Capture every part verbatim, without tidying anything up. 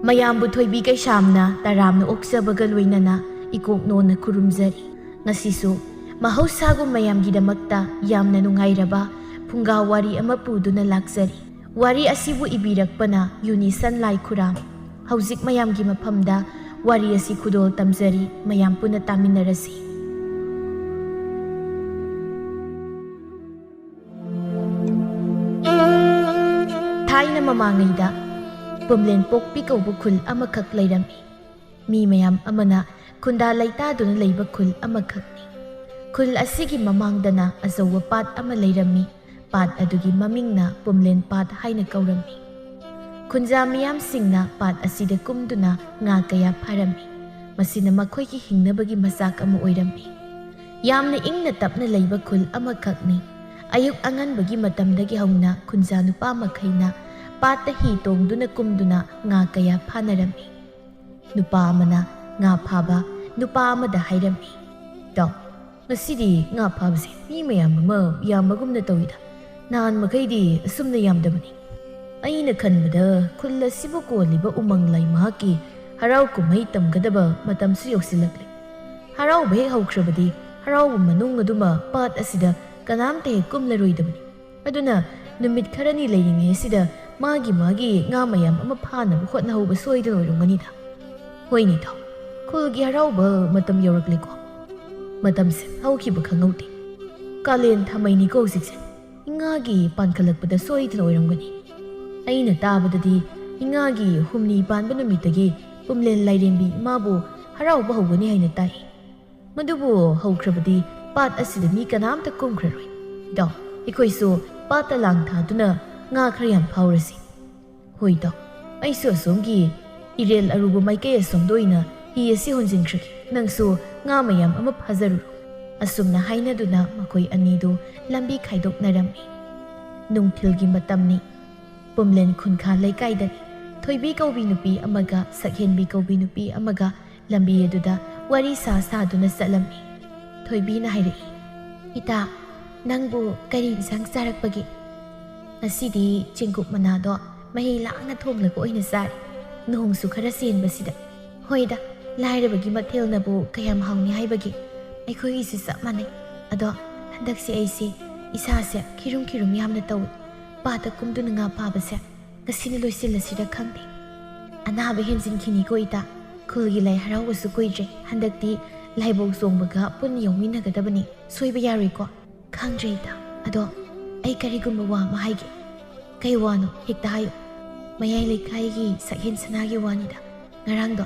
ꯃꯌꯥꯝꯕꯨ ꯊꯣꯏꯕꯤ ꯀꯩꯁꯥꯝꯅ ꯇꯔꯥꯝꯅ ꯑꯣꯛꯆꯕꯒ ꯂꯣꯏꯅꯅ ꯏꯀꯣꯛ ꯅꯣꯟꯅ ꯈꯨꯔꯨꯝꯖꯔꯤ꯫ ꯉꯁꯤꯁꯨ ꯃꯍꯧꯁꯥꯒꯨꯝ ꯃꯌꯥꯝꯒꯤꯗꯃꯛꯇ ꯌꯥꯝꯅ ꯅꯨꯡꯉꯥꯏꯔꯕ ꯐꯨꯡꯒꯥ ꯋꯥꯔꯤ ꯑꯃ ꯄꯨꯗꯨꯅ ꯂꯥꯛꯆꯔꯤ꯫ ꯋꯥꯔꯤ ꯑꯁꯤꯕꯨ ꯏꯕꯤꯔꯛꯄꯅ ꯌꯨꯅꯤꯁꯟ ꯂꯥꯏꯈꯨꯔꯥꯝ꯫ ꯍꯧꯖꯤꯛ ꯃꯌꯥꯝꯒꯤ ꯃꯐꯝꯗ ꯋꯥꯔꯤ ꯑꯁꯤ ꯈꯨꯗꯣꯜ ꯇꯝꯖꯔꯤ, ꯃꯌꯥꯝ ꯄꯨꯟꯅ ꯇꯥꯃꯤꯟꯅꯔꯁꯤ꯫ ꯊꯥꯏꯅ ꯃꯃꯥꯡꯉꯩꯗ ꯄꯨꯝꯂꯦꯟ ꯄꯣꯛꯄꯤ ꯀꯧꯕ ꯈꯨꯜ ꯑꯃꯈꯛ ꯂꯩꯔꯝꯃꯤ꯫ ꯃꯤ ꯃꯌꯥꯝ ꯑꯃꯅ ꯈꯨꯟꯗꯥ ꯂꯩꯇꯥꯗꯨꯅ ꯂꯩꯕ ꯈꯨꯜ ꯑꯃꯈꯛꯅꯤ꯫ ꯈꯨꯜ ꯑꯁꯤꯒꯤ ꯃꯃꯥꯡꯗꯅ ꯑꯆꯧꯕ ꯄꯥꯠ ꯑꯃ ꯂꯩꯔꯝꯃꯤ꯫ ꯄꯥꯠ ꯑꯗꯨꯒꯤ ꯃꯃꯤꯡꯅ ꯄꯨꯝꯂꯦꯟ ꯄꯥꯠ ꯍꯥꯏꯅ ꯀꯧꯔꯝꯃꯤ꯫ ꯈꯨꯟꯖꯥ ꯃꯤꯌꯥꯝꯁꯤꯡꯅ ꯄꯥꯠ ꯑꯁꯤꯗ ꯀꯨꯝꯗꯨꯅ ꯉꯥ ꯀꯌꯥ ꯐꯥꯔꯝꯃꯤ꯫ ꯃꯁꯤꯅ ꯃꯈꯣꯏꯒꯤ ꯍꯤꯡꯅꯕꯒꯤ ꯃꯆꯥꯛ ꯑꯃ ꯑꯣꯏꯔꯝꯃꯤ꯫ ꯌꯥꯝꯅ ꯏꯪꯅ ꯇꯞꯅ ꯂꯩꯕ ꯈꯨꯜ ꯑꯃꯈꯛꯅꯤ꯫ ꯑꯌꯨꯛ ꯑꯉꯟꯕꯒꯤ ꯃꯇꯝꯗꯒꯤ ꯍꯧꯅ ꯈꯨꯟꯖꯥ ꯅꯨꯄꯥ ꯃꯈꯩꯅ ꯄꯥꯠꯇ ꯍꯤ ꯇꯣꯡꯗꯨꯅ ꯀꯨꯝꯗꯨꯅ ꯉꯥ ꯀꯌꯥ ꯐꯥꯅꯔꯝꯃꯤ꯫ ꯅꯨꯄꯥ ꯑꯃꯅ ꯉꯥ ꯐꯥꯕ ꯅꯨꯄꯥ ꯑꯃꯗ ꯍꯥꯏꯔꯝꯃꯤ, "ꯏꯇꯥꯎ, ꯉꯁꯤꯗꯤ ꯉꯥ ꯐꯥꯕꯁꯦ ꯃꯤ ꯃꯌꯥꯝ ꯑꯃ ꯌꯥꯝꯕꯒꯨꯝꯅ ꯇꯧꯏꯗ꯫ ꯅꯍꯥꯟ ꯃꯈꯩꯗꯤ ꯑꯁꯨꯝꯅ ꯌꯥꯝꯗꯕꯅꯤ꯫ ꯑꯩꯅ ꯈꯟꯕꯗ ꯈꯨꯜ ꯑꯁꯤꯕꯨ ꯀꯣꯜꯂꯤꯕ ꯎꯃꯪ ꯂꯥꯏ ꯃꯍꯥꯛꯀꯤ ꯍꯔꯥꯎ ꯀꯨꯝꯍꯩ ꯇꯝꯒꯗꯕ ꯃꯇꯝꯁꯨ ꯌꯧꯁꯤꯜꯂꯛꯂꯦ꯫ ꯍꯔꯥꯎꯕ ꯍꯦꯛ ꯍꯧꯈ꯭ꯔꯕꯗꯤ ꯍꯔꯥꯎꯕ ꯃꯅꯨꯡ ꯑꯗꯨꯃ ꯄꯥꯠ ꯑꯁꯤꯗ ꯀꯅꯥꯝꯇ ꯍꯦꯛ ꯀꯨꯝꯂꯔꯣꯏꯗꯕꯅꯤ꯫ ꯑꯗꯨꯅ ꯅꯨꯃꯤꯠ ꯈꯔꯅꯤ ꯂꯩꯔꯤꯉꯩ ꯑꯁꯤꯗ ꯃꯥꯒꯤ ꯃꯥꯒꯤ ꯉꯥ ꯃꯌꯥꯝ ꯑꯃ ꯐꯥꯅꯕ ꯍꯣꯠꯅꯍꯧꯕ ꯁꯣꯏꯗꯅ ꯑꯣꯏꯔꯝꯒꯅꯤꯗ꯫ ꯍꯣꯏꯅꯦ ꯏꯇꯥꯎ, ꯈꯨꯜꯒꯤ ꯍꯔꯥꯎꯕ ꯃꯇꯝ ꯌꯧꯔꯛꯂꯦꯀꯣ꯫ ꯃꯇꯝꯁꯦ ꯍꯧꯈꯤꯕ ꯈꯪꯍꯧꯗꯦ꯫ ꯀꯥꯂꯦꯟ ꯊꯥꯃꯩꯅꯤꯀꯣ ꯍꯧꯖꯤꯛꯁꯦ꯫ ꯏꯉꯥꯒꯤ ꯄꯥꯟꯈꯠꯂꯛꯄꯗ ꯁꯣꯏꯗꯅ ꯑꯣꯏꯔꯝꯒꯅꯤ꯫ ꯑꯩꯅ ꯇꯥꯕꯗꯗꯤ ꯏꯉꯥꯒꯤ ꯍꯨꯝꯅꯤ ꯄꯥꯟꯕ ꯅꯨꯃꯤꯠꯇꯒꯤ ꯄꯨꯝꯂꯦꯟ ꯂꯥꯏꯔꯦꯝꯕꯤ ꯏꯃꯥꯕꯨ ꯍꯔꯥꯎꯕ ꯍꯧꯒꯅꯤ ꯍꯥꯏꯅ ꯇꯥꯏ꯫ ꯃꯗꯨꯕꯨ ꯍꯧꯈ꯭ꯔꯕꯗꯤ ꯄꯥꯠ ꯑꯁꯤꯗ ꯃꯤ ꯀꯅꯥꯝꯇ ꯀꯨꯝꯈ꯭ꯔꯔꯣꯏ꯫ ꯏꯇꯥꯎ, ꯑꯩꯈꯣꯏꯁꯨ ꯄꯥꯠꯇ ꯂꯥꯡ ꯊꯥꯗꯨꯅ ꯉꯥ ꯈꯔ ꯌꯥꯝ ꯐꯥꯎꯔꯁꯤ꯫ ꯍꯣꯏ ꯏꯇꯥꯎ, ꯑꯩꯁꯨ ꯑꯁꯣꯝꯒꯤ ꯏꯔꯦꯜ ꯑꯔꯨꯕ ꯃꯥꯏꯀꯩ ꯑꯁꯣꯝꯗ ꯑꯣꯏꯅ ꯍꯤ ꯑꯁꯤ ꯍꯣꯟꯖꯤꯟꯈ꯭ꯔꯒꯦ꯫ ꯅꯪꯁꯨ ꯉꯥ ꯃꯌꯥꯝ ꯑꯃ ꯐꯥꯖꯔꯨꯔꯣ꯫ ꯑꯁꯨꯝꯅ ꯍꯥꯏꯅꯗꯨꯅ ꯃꯈꯣꯏ ꯑꯅꯤꯗꯨ ꯂꯝꯕꯤ ꯈꯥꯏꯗꯣꯛꯅꯔꯝꯃꯤ꯫ ꯅꯨꯡꯊꯤꯜꯒꯤ ꯃꯇꯝꯅꯤ꯫ ꯄꯨꯝꯂꯦꯟ ꯈꯨꯟꯈꯥ ꯂꯩꯀꯥꯏꯗꯅꯤ꯫ ꯊꯣꯏꯕꯤ ꯀꯧꯕꯤ ꯅꯨꯄꯤ ꯑꯃꯒ ꯁꯛꯍꯦꯟꯕꯤ ꯀꯧꯕꯤ ꯅꯨꯄꯤ ꯑꯃꯒ ꯂꯝꯕꯤ ꯑꯗꯨꯗ ꯋꯥꯔꯤ ꯁꯥ ꯁꯥꯗꯨꯅ ꯆꯠꯂꯝꯃꯤ꯫ ꯊꯣꯏꯕꯤꯅ ꯍꯥꯏꯔꯛꯏ, "ꯏꯇꯥ, ꯅꯪꯕꯨ ꯀꯔꯤ ꯏꯟꯁꯥꯡ ꯆꯥꯔꯛꯄꯒꯦ?" "ꯉꯁꯤꯗꯤ ꯆꯦꯡꯀꯨꯞ ꯃꯅꯥꯗꯣ ꯃꯍꯤ ꯂꯥꯡꯅ ꯊꯣꯡꯂꯒ ꯑꯣꯏꯅ ꯆꯥꯔꯦ꯫ ꯅꯣꯡꯁꯨ ꯈꯔ ꯆꯦꯟꯕꯁꯤꯗ꯫" "ꯍꯣꯏꯗ, ꯂꯥꯏꯔꯕꯒꯤ ꯃꯊꯦꯜꯅꯕꯨ ꯀꯌꯥꯝ ꯍꯥꯎꯅꯤ ꯍꯥꯏꯕꯒꯦ? ꯑꯩꯈꯣꯏꯒꯤꯁꯨ ꯆꯞ ꯃꯥꯟꯅꯩ꯫ ꯑꯗꯣ ꯍꯟꯗꯛꯁꯦ ꯑꯩꯁꯦ ꯏꯁꯥꯁꯦ ꯈꯤꯔꯨꯝ ꯈꯤꯔꯨꯝ ꯌꯥꯝꯅ ꯇꯧꯏ꯫ ꯄꯥꯠꯇ ꯀꯨꯝꯗꯨꯅ ꯉꯥ ꯐꯥꯕꯁꯦ ꯉꯁꯤꯅ ꯂꯣꯏꯁꯤꯜꯂꯁꯤꯔ ꯈꯪꯗꯦ꯫ ꯑꯅꯥꯕ ꯍꯦꯟꯖꯤꯟꯈꯤꯅꯤꯀꯣ ꯏꯇꯥ꯫ ꯈꯨꯜꯒꯤ ꯂꯥꯏ ꯍꯔꯥꯎꯕꯁꯨ ꯀꯨꯏꯗ꯭ꯔꯦ꯫ ꯍꯟꯗꯛꯇꯤ ꯂꯥꯏꯕꯧ ꯆꯣꯡꯕꯒ ꯄꯨꯟꯅ ꯌꯥꯎꯃꯤꯟꯅꯒꯗꯕꯅꯤ꯫ ꯁꯣꯏꯕ ꯌꯥꯔꯣꯏꯀꯣ?" "ꯈꯪꯗ꯭ꯔꯦ ꯏꯇꯥ꯫ ꯑꯗꯣ ꯑꯩ ꯀꯔꯤꯒꯨꯝꯕ ꯋꯥ ꯑꯃ ꯍꯥꯏꯒꯦ꯫" "ꯀꯩ ꯋꯥꯅꯣ? ꯍꯦꯛꯇ ꯍꯥꯏꯌꯨ꯫" "ꯃꯌꯥꯏ ꯂꯩꯀꯥꯏꯒꯤ ꯁꯛꯍꯦꯟ ꯁꯅꯥꯒꯤ ꯋꯥꯅꯤꯗ꯫ ꯉꯔꯥꯡꯗꯣ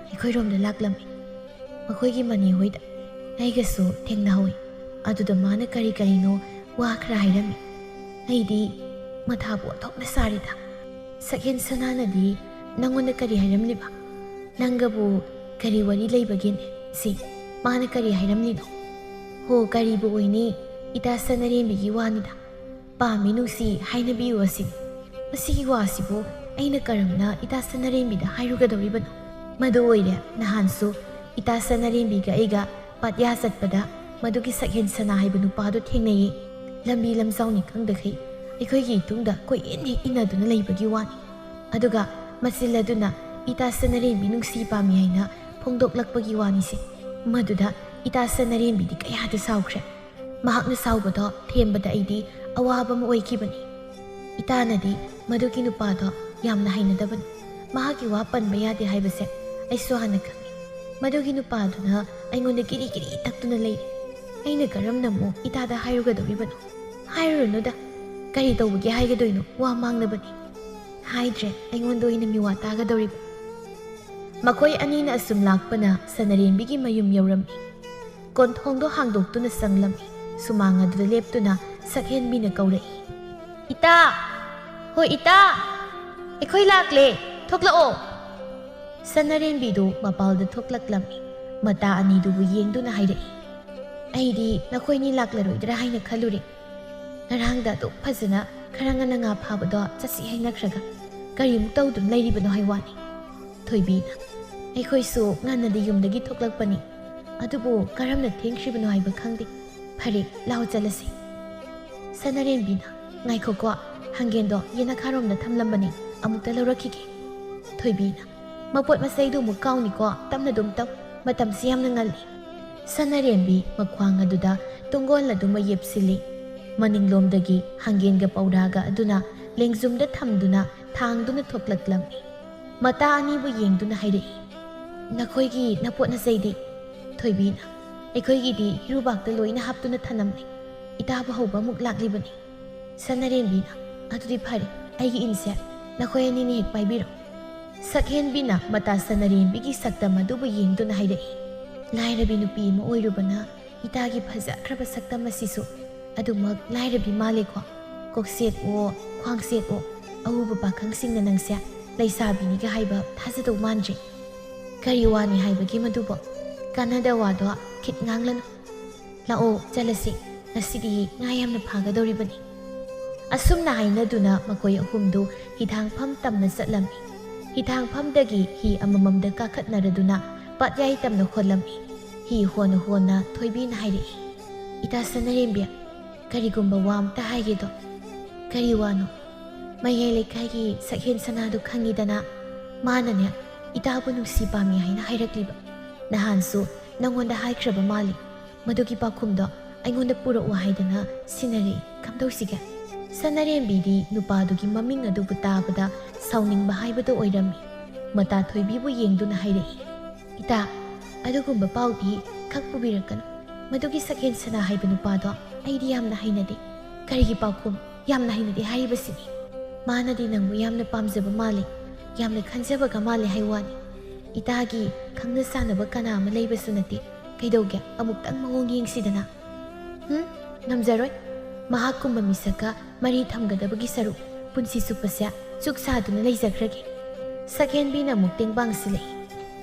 ꯑꯩꯈꯣꯏꯔꯣꯝꯗ ꯂꯥꯛꯂꯝꯃꯤ꯫ ꯃꯈꯣꯏꯒꯤ ꯃꯅꯦ ꯍꯣꯏꯗ ꯑꯩꯒꯁꯨ ꯊꯦꯡꯅꯍꯧꯏ꯫ ꯑꯗꯨꯗ ꯃꯥꯅ ꯀꯔꯤ ꯀꯔꯤꯅꯣ ꯋꯥ ꯈꯔ ꯍꯥꯏꯔꯝꯃꯤ꯫ ꯑꯩꯗꯤ ꯃꯊꯥꯕꯨ ꯑꯣꯟꯊꯣꯛꯅ ꯁꯥꯔꯦꯗ꯫ ꯁꯛꯍꯦꯟ ꯁꯅꯥꯅꯗꯤ ꯅꯪꯉꯣꯟꯗ ꯀꯔꯤ ꯍꯥꯏꯔꯝꯂꯤꯕ? ꯅꯪꯒꯕꯨ ꯀꯔꯤ ꯋꯥꯔꯤ ꯂꯩꯕꯒꯦꯅꯦ? ꯁꯤ ꯃꯥꯅ ꯀꯔꯤ ꯍꯥꯏꯔꯝꯂꯤꯅꯣ?" "ꯍꯣ, ꯀꯔꯤꯕꯨ ꯑꯣꯏꯅꯤ, ꯏꯇꯥ ꯁꯅꯥꯔꯦꯝꯕꯤꯒꯤ ꯋꯥꯅꯤꯗ꯫ ꯄꯥꯝꯃꯤ ꯅꯨꯡꯁꯤ ꯍꯥꯏꯅꯕꯤꯌꯨ ꯑꯁꯤꯅꯤ꯫ ꯃꯁꯤꯒꯤ ꯋꯥꯁꯤꯕꯨ ꯑꯩꯅ ꯀꯔꯝꯅ ꯏꯇꯥ ꯁꯅꯥꯔꯦꯝꯕꯤꯗ ꯍꯥꯏꯔꯨꯒꯗꯧꯔꯤꯕꯅꯣ? ꯃꯗꯨ ꯑꯣꯏꯔꯦ, ꯅꯍꯥꯟꯁꯨ ꯏꯇꯥ ꯁꯅꯥꯔꯦꯝꯕꯤꯒ ꯑꯩꯒ ꯄꯥꯠꯌꯥ ꯆꯠꯄꯗ ꯃꯗꯨꯒꯤ ꯁꯛꯍꯦꯟ ꯁꯅꯥ ꯍꯥꯏꯕ ꯅꯨꯄꯥꯗꯨ ꯊꯦꯡꯅꯩꯌꯦ꯫ ꯂꯝꯕꯤ ꯂꯝꯖꯥꯎꯅꯤ ꯈꯪꯗꯈꯩ ꯑꯩꯈꯣꯏꯒꯤ ꯏꯇꯨꯡꯗ ꯀꯣꯏꯏꯟ ꯍꯦꯛ ꯏꯟꯅꯗꯨꯅ ꯂꯩꯕꯒꯤ ꯋꯥꯅꯤ꯫ ꯑꯗꯨꯒ ꯃꯆꯤꯜ ꯑꯗꯨꯅ ꯏꯇꯥ ꯁꯅꯥꯔꯦꯝꯕꯤ ꯅꯨꯡꯁꯤ ꯄꯥꯝꯃꯤ ꯍꯥꯏꯅ ꯐꯣꯡꯗꯣꯛꯂꯛꯄꯒꯤ ꯋꯥꯅꯤꯁꯦ꯫ ꯃꯗꯨꯗ ꯏꯇꯥ ꯁꯅꯥꯔꯦꯝꯕꯤꯗꯤ ꯀꯌꯥꯗ ꯁꯥꯎꯈ꯭ꯔꯦ꯫ ꯃꯍꯥꯛꯅ ꯁꯥꯎꯕꯗꯣ ꯊꯦꯝꯕꯗ ꯑꯩꯗꯤ ꯑꯋꯥꯕ ꯑꯃ ꯑꯣꯏꯈꯤꯕꯅꯤ꯫ ꯏꯇꯥꯅꯗꯤ ꯃꯗꯨꯒꯤ ꯅꯨꯄꯥꯗꯣ ꯌꯥꯝꯅ ꯍꯩꯅꯗꯕꯅꯤ꯫ ꯃꯍꯥꯛꯀꯤ ꯋꯥ ꯄꯟꯕ ꯌꯥꯗꯦ ꯍꯥꯏꯕꯁꯦ ꯑꯩꯁꯨ ꯍꯥꯟꯅ ꯈꯪꯏ꯫ ꯃꯗꯨꯒꯤ ꯅꯨꯄꯥꯗꯨꯅ ꯑꯩꯉꯣꯟꯗ ꯀꯤꯔꯤ ꯀꯤꯔꯤ ꯇꯛꯇꯨꯅ ꯂꯩꯔꯦ꯫ ꯑꯩꯅ ꯀꯔꯝꯅ ꯑꯃꯨꯛ ꯏꯇꯥꯗ ꯍꯥꯏꯔꯨꯒꯗꯧꯔꯤꯕꯅꯣ? ꯍꯥꯏꯔꯨꯔꯅꯨꯗ꯫ ꯀꯔꯤ ꯇꯧꯕꯒꯤ ꯍꯥꯏꯒꯗꯣꯏꯅꯣ? ꯋꯥ ꯃꯥꯡꯅꯕꯅꯤ꯫" ꯍꯥꯏꯗ꯭ꯔꯦ, ꯑꯩꯉꯣꯟꯗ ꯑꯣꯏꯅ ꯃꯤꯋꯥ ꯇꯥꯒꯗꯧꯔꯤꯕ꯫ ꯃꯈꯣꯏ ꯑꯅꯤꯅ ꯑꯁꯨꯝ ꯂꯥꯛꯄꯅ ꯁꯅꯥꯔꯦꯝꯕꯤꯒꯤ ꯃꯌꯨꯝ ꯌꯧꯔꯝꯃꯤ꯫ ꯀꯣꯟꯊꯣꯡꯗꯣ ꯍꯥꯡꯗꯣꯛꯇꯨꯅ ꯆꯪꯂꯝꯃꯤ꯫ ꯁꯨꯃꯥꯡ ꯑꯗꯨꯗ ꯂꯦꯞꯇꯨꯅ ꯁꯛꯍꯦꯟꯕꯤꯅ ꯀꯧꯔꯛꯏ, "ꯏꯇꯥ! ꯍꯣ ꯏꯇꯥ! ꯑꯩꯈꯣꯏ ꯂꯥꯛꯂꯦ꯫ ꯊꯣꯛꯂꯛꯑꯣ!" ꯁꯅꯥꯔꯦꯝꯕꯤꯗꯨ ꯃꯄꯥꯜꯗ ꯊꯣꯛꯂꯛꯂꯝꯃꯤ꯫ ꯃꯇꯥ ꯑꯅꯤꯗꯨꯕꯨ ꯌꯦꯡꯗꯨꯅ ꯍꯥꯏꯔꯛꯏ, "ꯑꯩꯗꯤ ꯅꯈꯣꯏꯅꯤ ꯂꯥꯛꯂꯔꯣꯏꯗ꯭ꯔꯥ ꯍꯥꯏꯅ ꯈꯜꯂꯨꯔꯦ꯫ ꯉꯔꯥꯡꯗ ꯑꯗꯨꯛ ꯐꯖꯅ ꯈꯔ ꯉꯟꯅ ꯉꯥ ꯐꯥꯕꯗꯣ ꯆꯠꯁꯤ ꯍꯥꯏꯅꯈ꯭ꯔꯒ ꯀꯔꯤꯃꯨꯛ ꯇꯧꯗꯨꯅ ꯂꯩꯔꯤꯕꯅꯣ ꯍꯥꯏ ꯋꯥꯅꯤ꯫" ꯊꯣꯏꯕꯤꯅ, "ꯑꯩꯈꯣꯏꯁꯨ ꯉꯟꯅꯗꯤ ꯌꯨꯝꯗꯒꯤ ꯊꯣꯛꯂꯛꯄꯅꯤ꯫ ꯑꯗꯨꯕꯨ ꯀꯔꯝꯅ ꯊꯦꯡꯈ꯭ꯔꯤꯕꯅꯣ ꯍꯥꯏꯕ ꯈꯪꯗꯦ꯫ ꯐꯔꯦ, ꯂꯥꯎ ꯆꯠꯂꯁꯤ꯫ ꯁꯅꯥꯔꯦꯝꯕꯤꯅ, "ꯉꯥꯏꯈꯣꯀꯣ, ꯍꯪꯒꯦꯟꯗꯣ ꯌꯦꯅꯈꯥꯔꯣꯝꯗ ꯊꯝꯂꯝꯕꯅꯤ, ꯑꯃꯨꯛꯇ ꯂꯧꯔꯛꯈꯤꯒꯦ꯫" ꯊꯣꯏꯕꯤꯅ, "ꯃꯄꯣꯠ ꯃꯆꯩꯗꯨ ꯑꯃꯨꯛ ꯀꯥꯎꯅꯤꯀꯣ, ꯇꯞꯅ ꯑꯗꯨꯝ ꯇꯧ, ꯃꯇꯝꯁꯤ ꯌꯥꯝꯅ ꯉꯜꯂꯤ꯫" ꯁꯅꯥꯔꯦꯝꯕꯤ ꯃꯈ꯭ꯋꯥꯡ ꯑꯗꯨꯗ ꯇꯨꯡꯒꯣꯜ ꯑꯗꯨꯃ ꯌꯦꯞꯁꯤꯜꯂꯤ꯫ ꯃꯅꯤꯡꯂꯣꯝꯗꯒꯤ ꯍꯪꯒꯦꯟꯒ ꯄꯧꯔꯥꯒ ꯑꯗꯨꯅ ꯂꯦꯡꯖꯨꯝꯗ ꯊꯝꯗꯨꯅ ꯊꯥꯡꯗꯨꯅ ꯊꯣꯛꯂꯛꯂꯝꯃꯤ꯫ ꯃꯇꯥ ꯑꯅꯤꯕꯨ ꯌꯦꯡꯗꯨꯅ ꯍꯥꯏꯔꯛꯏ, "ꯅꯈꯣꯏꯒꯤ ꯅꯄꯣꯠ ꯅꯆꯩꯗꯤ?" ꯊꯣꯏꯕꯤꯅ, "ꯑꯩꯈꯣꯏꯒꯤꯗꯤ ꯍꯤꯔꯨꯕꯥꯛꯇ ꯂꯣꯏꯅ ꯍꯥꯞꯇꯨꯅ ꯊꯅꯝꯂꯦ꯫ ꯏꯇꯥꯕꯨ ꯍꯧꯕ ꯑꯃꯨꯛ ꯂꯥꯛꯂꯤꯕꯅꯤ꯫" ꯁꯅꯥꯔꯦꯝꯕꯤꯅ, "ꯑꯗꯨꯗꯤ ꯐꯔꯦ, ꯑꯩꯒꯤ ꯏꯟꯁꯦ ꯅꯈꯣꯏ ꯑꯅꯤꯅ ꯍꯦꯛ ꯄꯥꯏꯕꯤꯔꯣ꯫" ꯁꯛꯍꯦꯟꯕꯤꯅ ꯃꯇꯥ ꯁꯅꯥꯔꯦꯝꯕꯤꯒꯤ ꯁꯛꯇꯝ ꯑꯗꯨꯕꯨ ꯌꯦꯡꯗꯨꯅ ꯍꯥꯏꯔꯛꯏ, "ꯂꯥꯏꯔꯕꯤ ꯅꯨꯄꯤ ꯑꯃ ꯑꯣꯏꯔꯨꯕꯅ ꯏꯇꯥꯒꯤ ꯐꯖꯈ꯭ꯔꯕ ꯁꯛꯇꯝ ꯑꯁꯤꯁꯨ ꯑꯗꯨꯃꯛ ꯂꯥꯏꯔꯕꯤ ꯃꯥꯜꯂꯦꯀꯣ꯫ ꯀꯣꯛꯁꯦꯠ ꯑꯣ, ꯈ꯭ꯋꯥꯡꯁꯦꯠ ꯑꯣ, ꯑꯎꯕ ꯄꯥꯈꯪꯁꯤꯡꯅ ꯅꯪꯁꯦ ꯂꯩꯁꯥꯕꯤꯅꯤꯒ ꯍꯥꯏꯕ ꯊꯥꯖꯗꯧ ꯃꯥꯟꯗ꯭ꯔꯦ꯫ ꯀꯔꯤ ꯋꯥꯅꯤ ꯍꯥꯏꯕꯒꯦ ꯃꯗꯨꯕꯣ? ꯀꯥꯟꯅꯗ ꯋꯥꯗꯣ ꯈꯤꯠ ꯉꯥꯡꯂꯅꯨ꯫ ꯂꯥꯛꯑꯣ, ꯆꯠꯂꯁꯤ꯫ ꯉꯁꯤꯗꯤ ꯉꯥ ꯌꯥꯝꯅ ꯐꯥꯒꯗꯧꯔꯤꯕꯅꯤ꯫" ꯑꯁꯨꯝꯅ ꯍꯥꯏꯅꯗꯨꯅ ꯃꯈꯣꯏ ꯑꯍꯨꯝꯗꯨ ꯍꯤꯊꯥꯡꯐꯝ ꯇꯝꯅ ꯆꯠꯂꯝꯃꯤ꯫ ꯍꯤꯊꯥꯡꯐꯝꯗꯒꯤ ꯍꯤ ꯑꯃꯃꯝꯗ ꯀꯥꯈꯠꯅꯔꯗꯨꯅ ꯄꯥꯠꯌꯥꯏ ꯇꯝꯅ ꯍꯣꯜꯂꯝꯃꯤ꯫ ꯍꯤ ꯍꯣꯟꯅ ꯍꯣꯟꯅ ꯊꯣꯏꯕꯤꯅ ꯍꯥꯏꯔꯛꯏ, "ꯏꯇꯥ ꯁꯅꯥꯔꯦꯝꯕꯤ, ꯀꯔꯤꯒꯨꯝꯕ ꯋꯥ ꯑꯝꯇ ꯍꯥꯏꯒꯦꯗꯣ꯫" "ꯀꯔꯤ ꯋꯥꯅꯣ?" "ꯃꯌꯥꯏ ꯂꯩꯀꯥꯏꯒꯤ ꯁꯛꯍꯦꯟ ꯁꯅꯥꯗꯨ ꯈꯪꯉꯤꯗꯅ? ꯃꯥꯅꯅꯦ, ꯏꯇꯥꯕꯨ ꯅꯨꯡꯁꯤ ꯄꯥꯝꯃꯤ ꯍꯥꯏꯅ ꯍꯥꯏꯔꯛꯂꯤꯕ꯫ ꯅꯍꯥꯟꯁꯨ ꯅꯪꯉꯣꯟꯗ ꯍꯥꯏꯈ꯭ꯔꯕ ꯃꯥꯜꯂꯤ꯫ ꯃꯗꯨꯒꯤ ꯄꯥꯎꯈꯨꯝꯗꯣ ꯑꯩꯉꯣꯟꯗ ꯄꯨꯔꯛꯎ ꯍꯥꯏꯗꯅ ꯁꯤꯟꯅꯔꯛꯏ꯫ ꯀꯝꯗꯧꯁꯤꯒꯦ?" ꯁꯅꯥꯔꯦꯝꯕꯤꯗꯤ ꯅꯨꯄꯥꯗꯨꯒꯤ ꯃꯃꯤꯡ ꯑꯗꯨꯕꯨ ꯇꯥꯕꯗ ꯁꯥꯎꯅꯤꯡꯕ ꯍꯥꯏꯕꯗꯣ ꯑꯣꯏꯔꯝꯃꯤ꯫ ꯃꯇꯥ ꯊꯣꯏꯕꯤꯕꯨ ꯌꯦꯡꯗꯨꯅ ꯍꯥꯏꯔꯛꯏ, "ꯏꯇꯥ, ꯑꯗꯨꯒꯨꯝꯕ ꯄꯥꯎꯗꯤ ꯈꯛ ꯄꯨꯕꯤꯔꯛꯀꯅꯨ꯫ ꯃꯗꯨꯒꯤ ꯁꯛꯍꯦꯟ ꯁꯅꯥ ꯍꯥꯏꯕ ꯅꯨꯄꯥꯗꯣ ꯑꯩꯗꯤ ꯌꯥꯝꯅ ꯍꯩꯅꯗꯦ꯫ ꯀꯔꯤꯒꯤ ꯄꯥꯎꯈꯨꯝ? ꯌꯥꯝꯅ ꯍꯩꯅꯗꯦ ꯍꯥꯏꯔꯤꯕꯁꯤꯅꯤ꯫ ꯃꯥꯅꯗꯤ ꯅꯪꯕꯨ ꯌꯥꯝꯅ ꯄꯥꯝꯖꯕ ꯃꯥꯜꯂꯤ, ꯌꯥꯝꯅ ꯈꯟꯖꯕꯒ ꯃꯥꯜꯂꯤ ꯍꯥꯏ ꯋꯥꯅꯤ꯫ ꯏꯇꯥꯒꯤ ꯈꯪꯅ ꯆꯥꯟꯅꯕ ꯀꯅꯥ ꯑꯃ ꯂꯩꯕꯁꯨ ꯅꯠꯇꯦ꯫ ꯀꯩꯗꯧꯒꯦ? ꯑꯃꯨꯛꯇꯪ ꯃꯑꯣꯡ ꯌꯦꯡꯁꯤꯗꯅ꯫" "ꯍꯨꯝ, ꯉꯝꯖꯔꯣꯏ꯫ ꯃꯍꯥꯛꯀꯨꯝꯕ ꯃꯤꯁꯛꯀ ꯃꯔꯤ ꯊꯝꯒꯗꯕꯒꯤ ꯁꯔꯨꯛ ꯄꯨꯟꯁꯤ ꯆꯨꯞꯄꯁꯦ ꯆꯨꯛ ꯁꯥꯗꯨꯅ ꯂꯩꯖꯈ꯭ꯔꯒꯦ꯫" ꯁꯛꯍꯦꯟꯕꯤꯅ ꯑꯃꯨꯛ ꯇꯦꯡꯕꯥꯡꯁꯤꯜꯂꯛꯏ꯫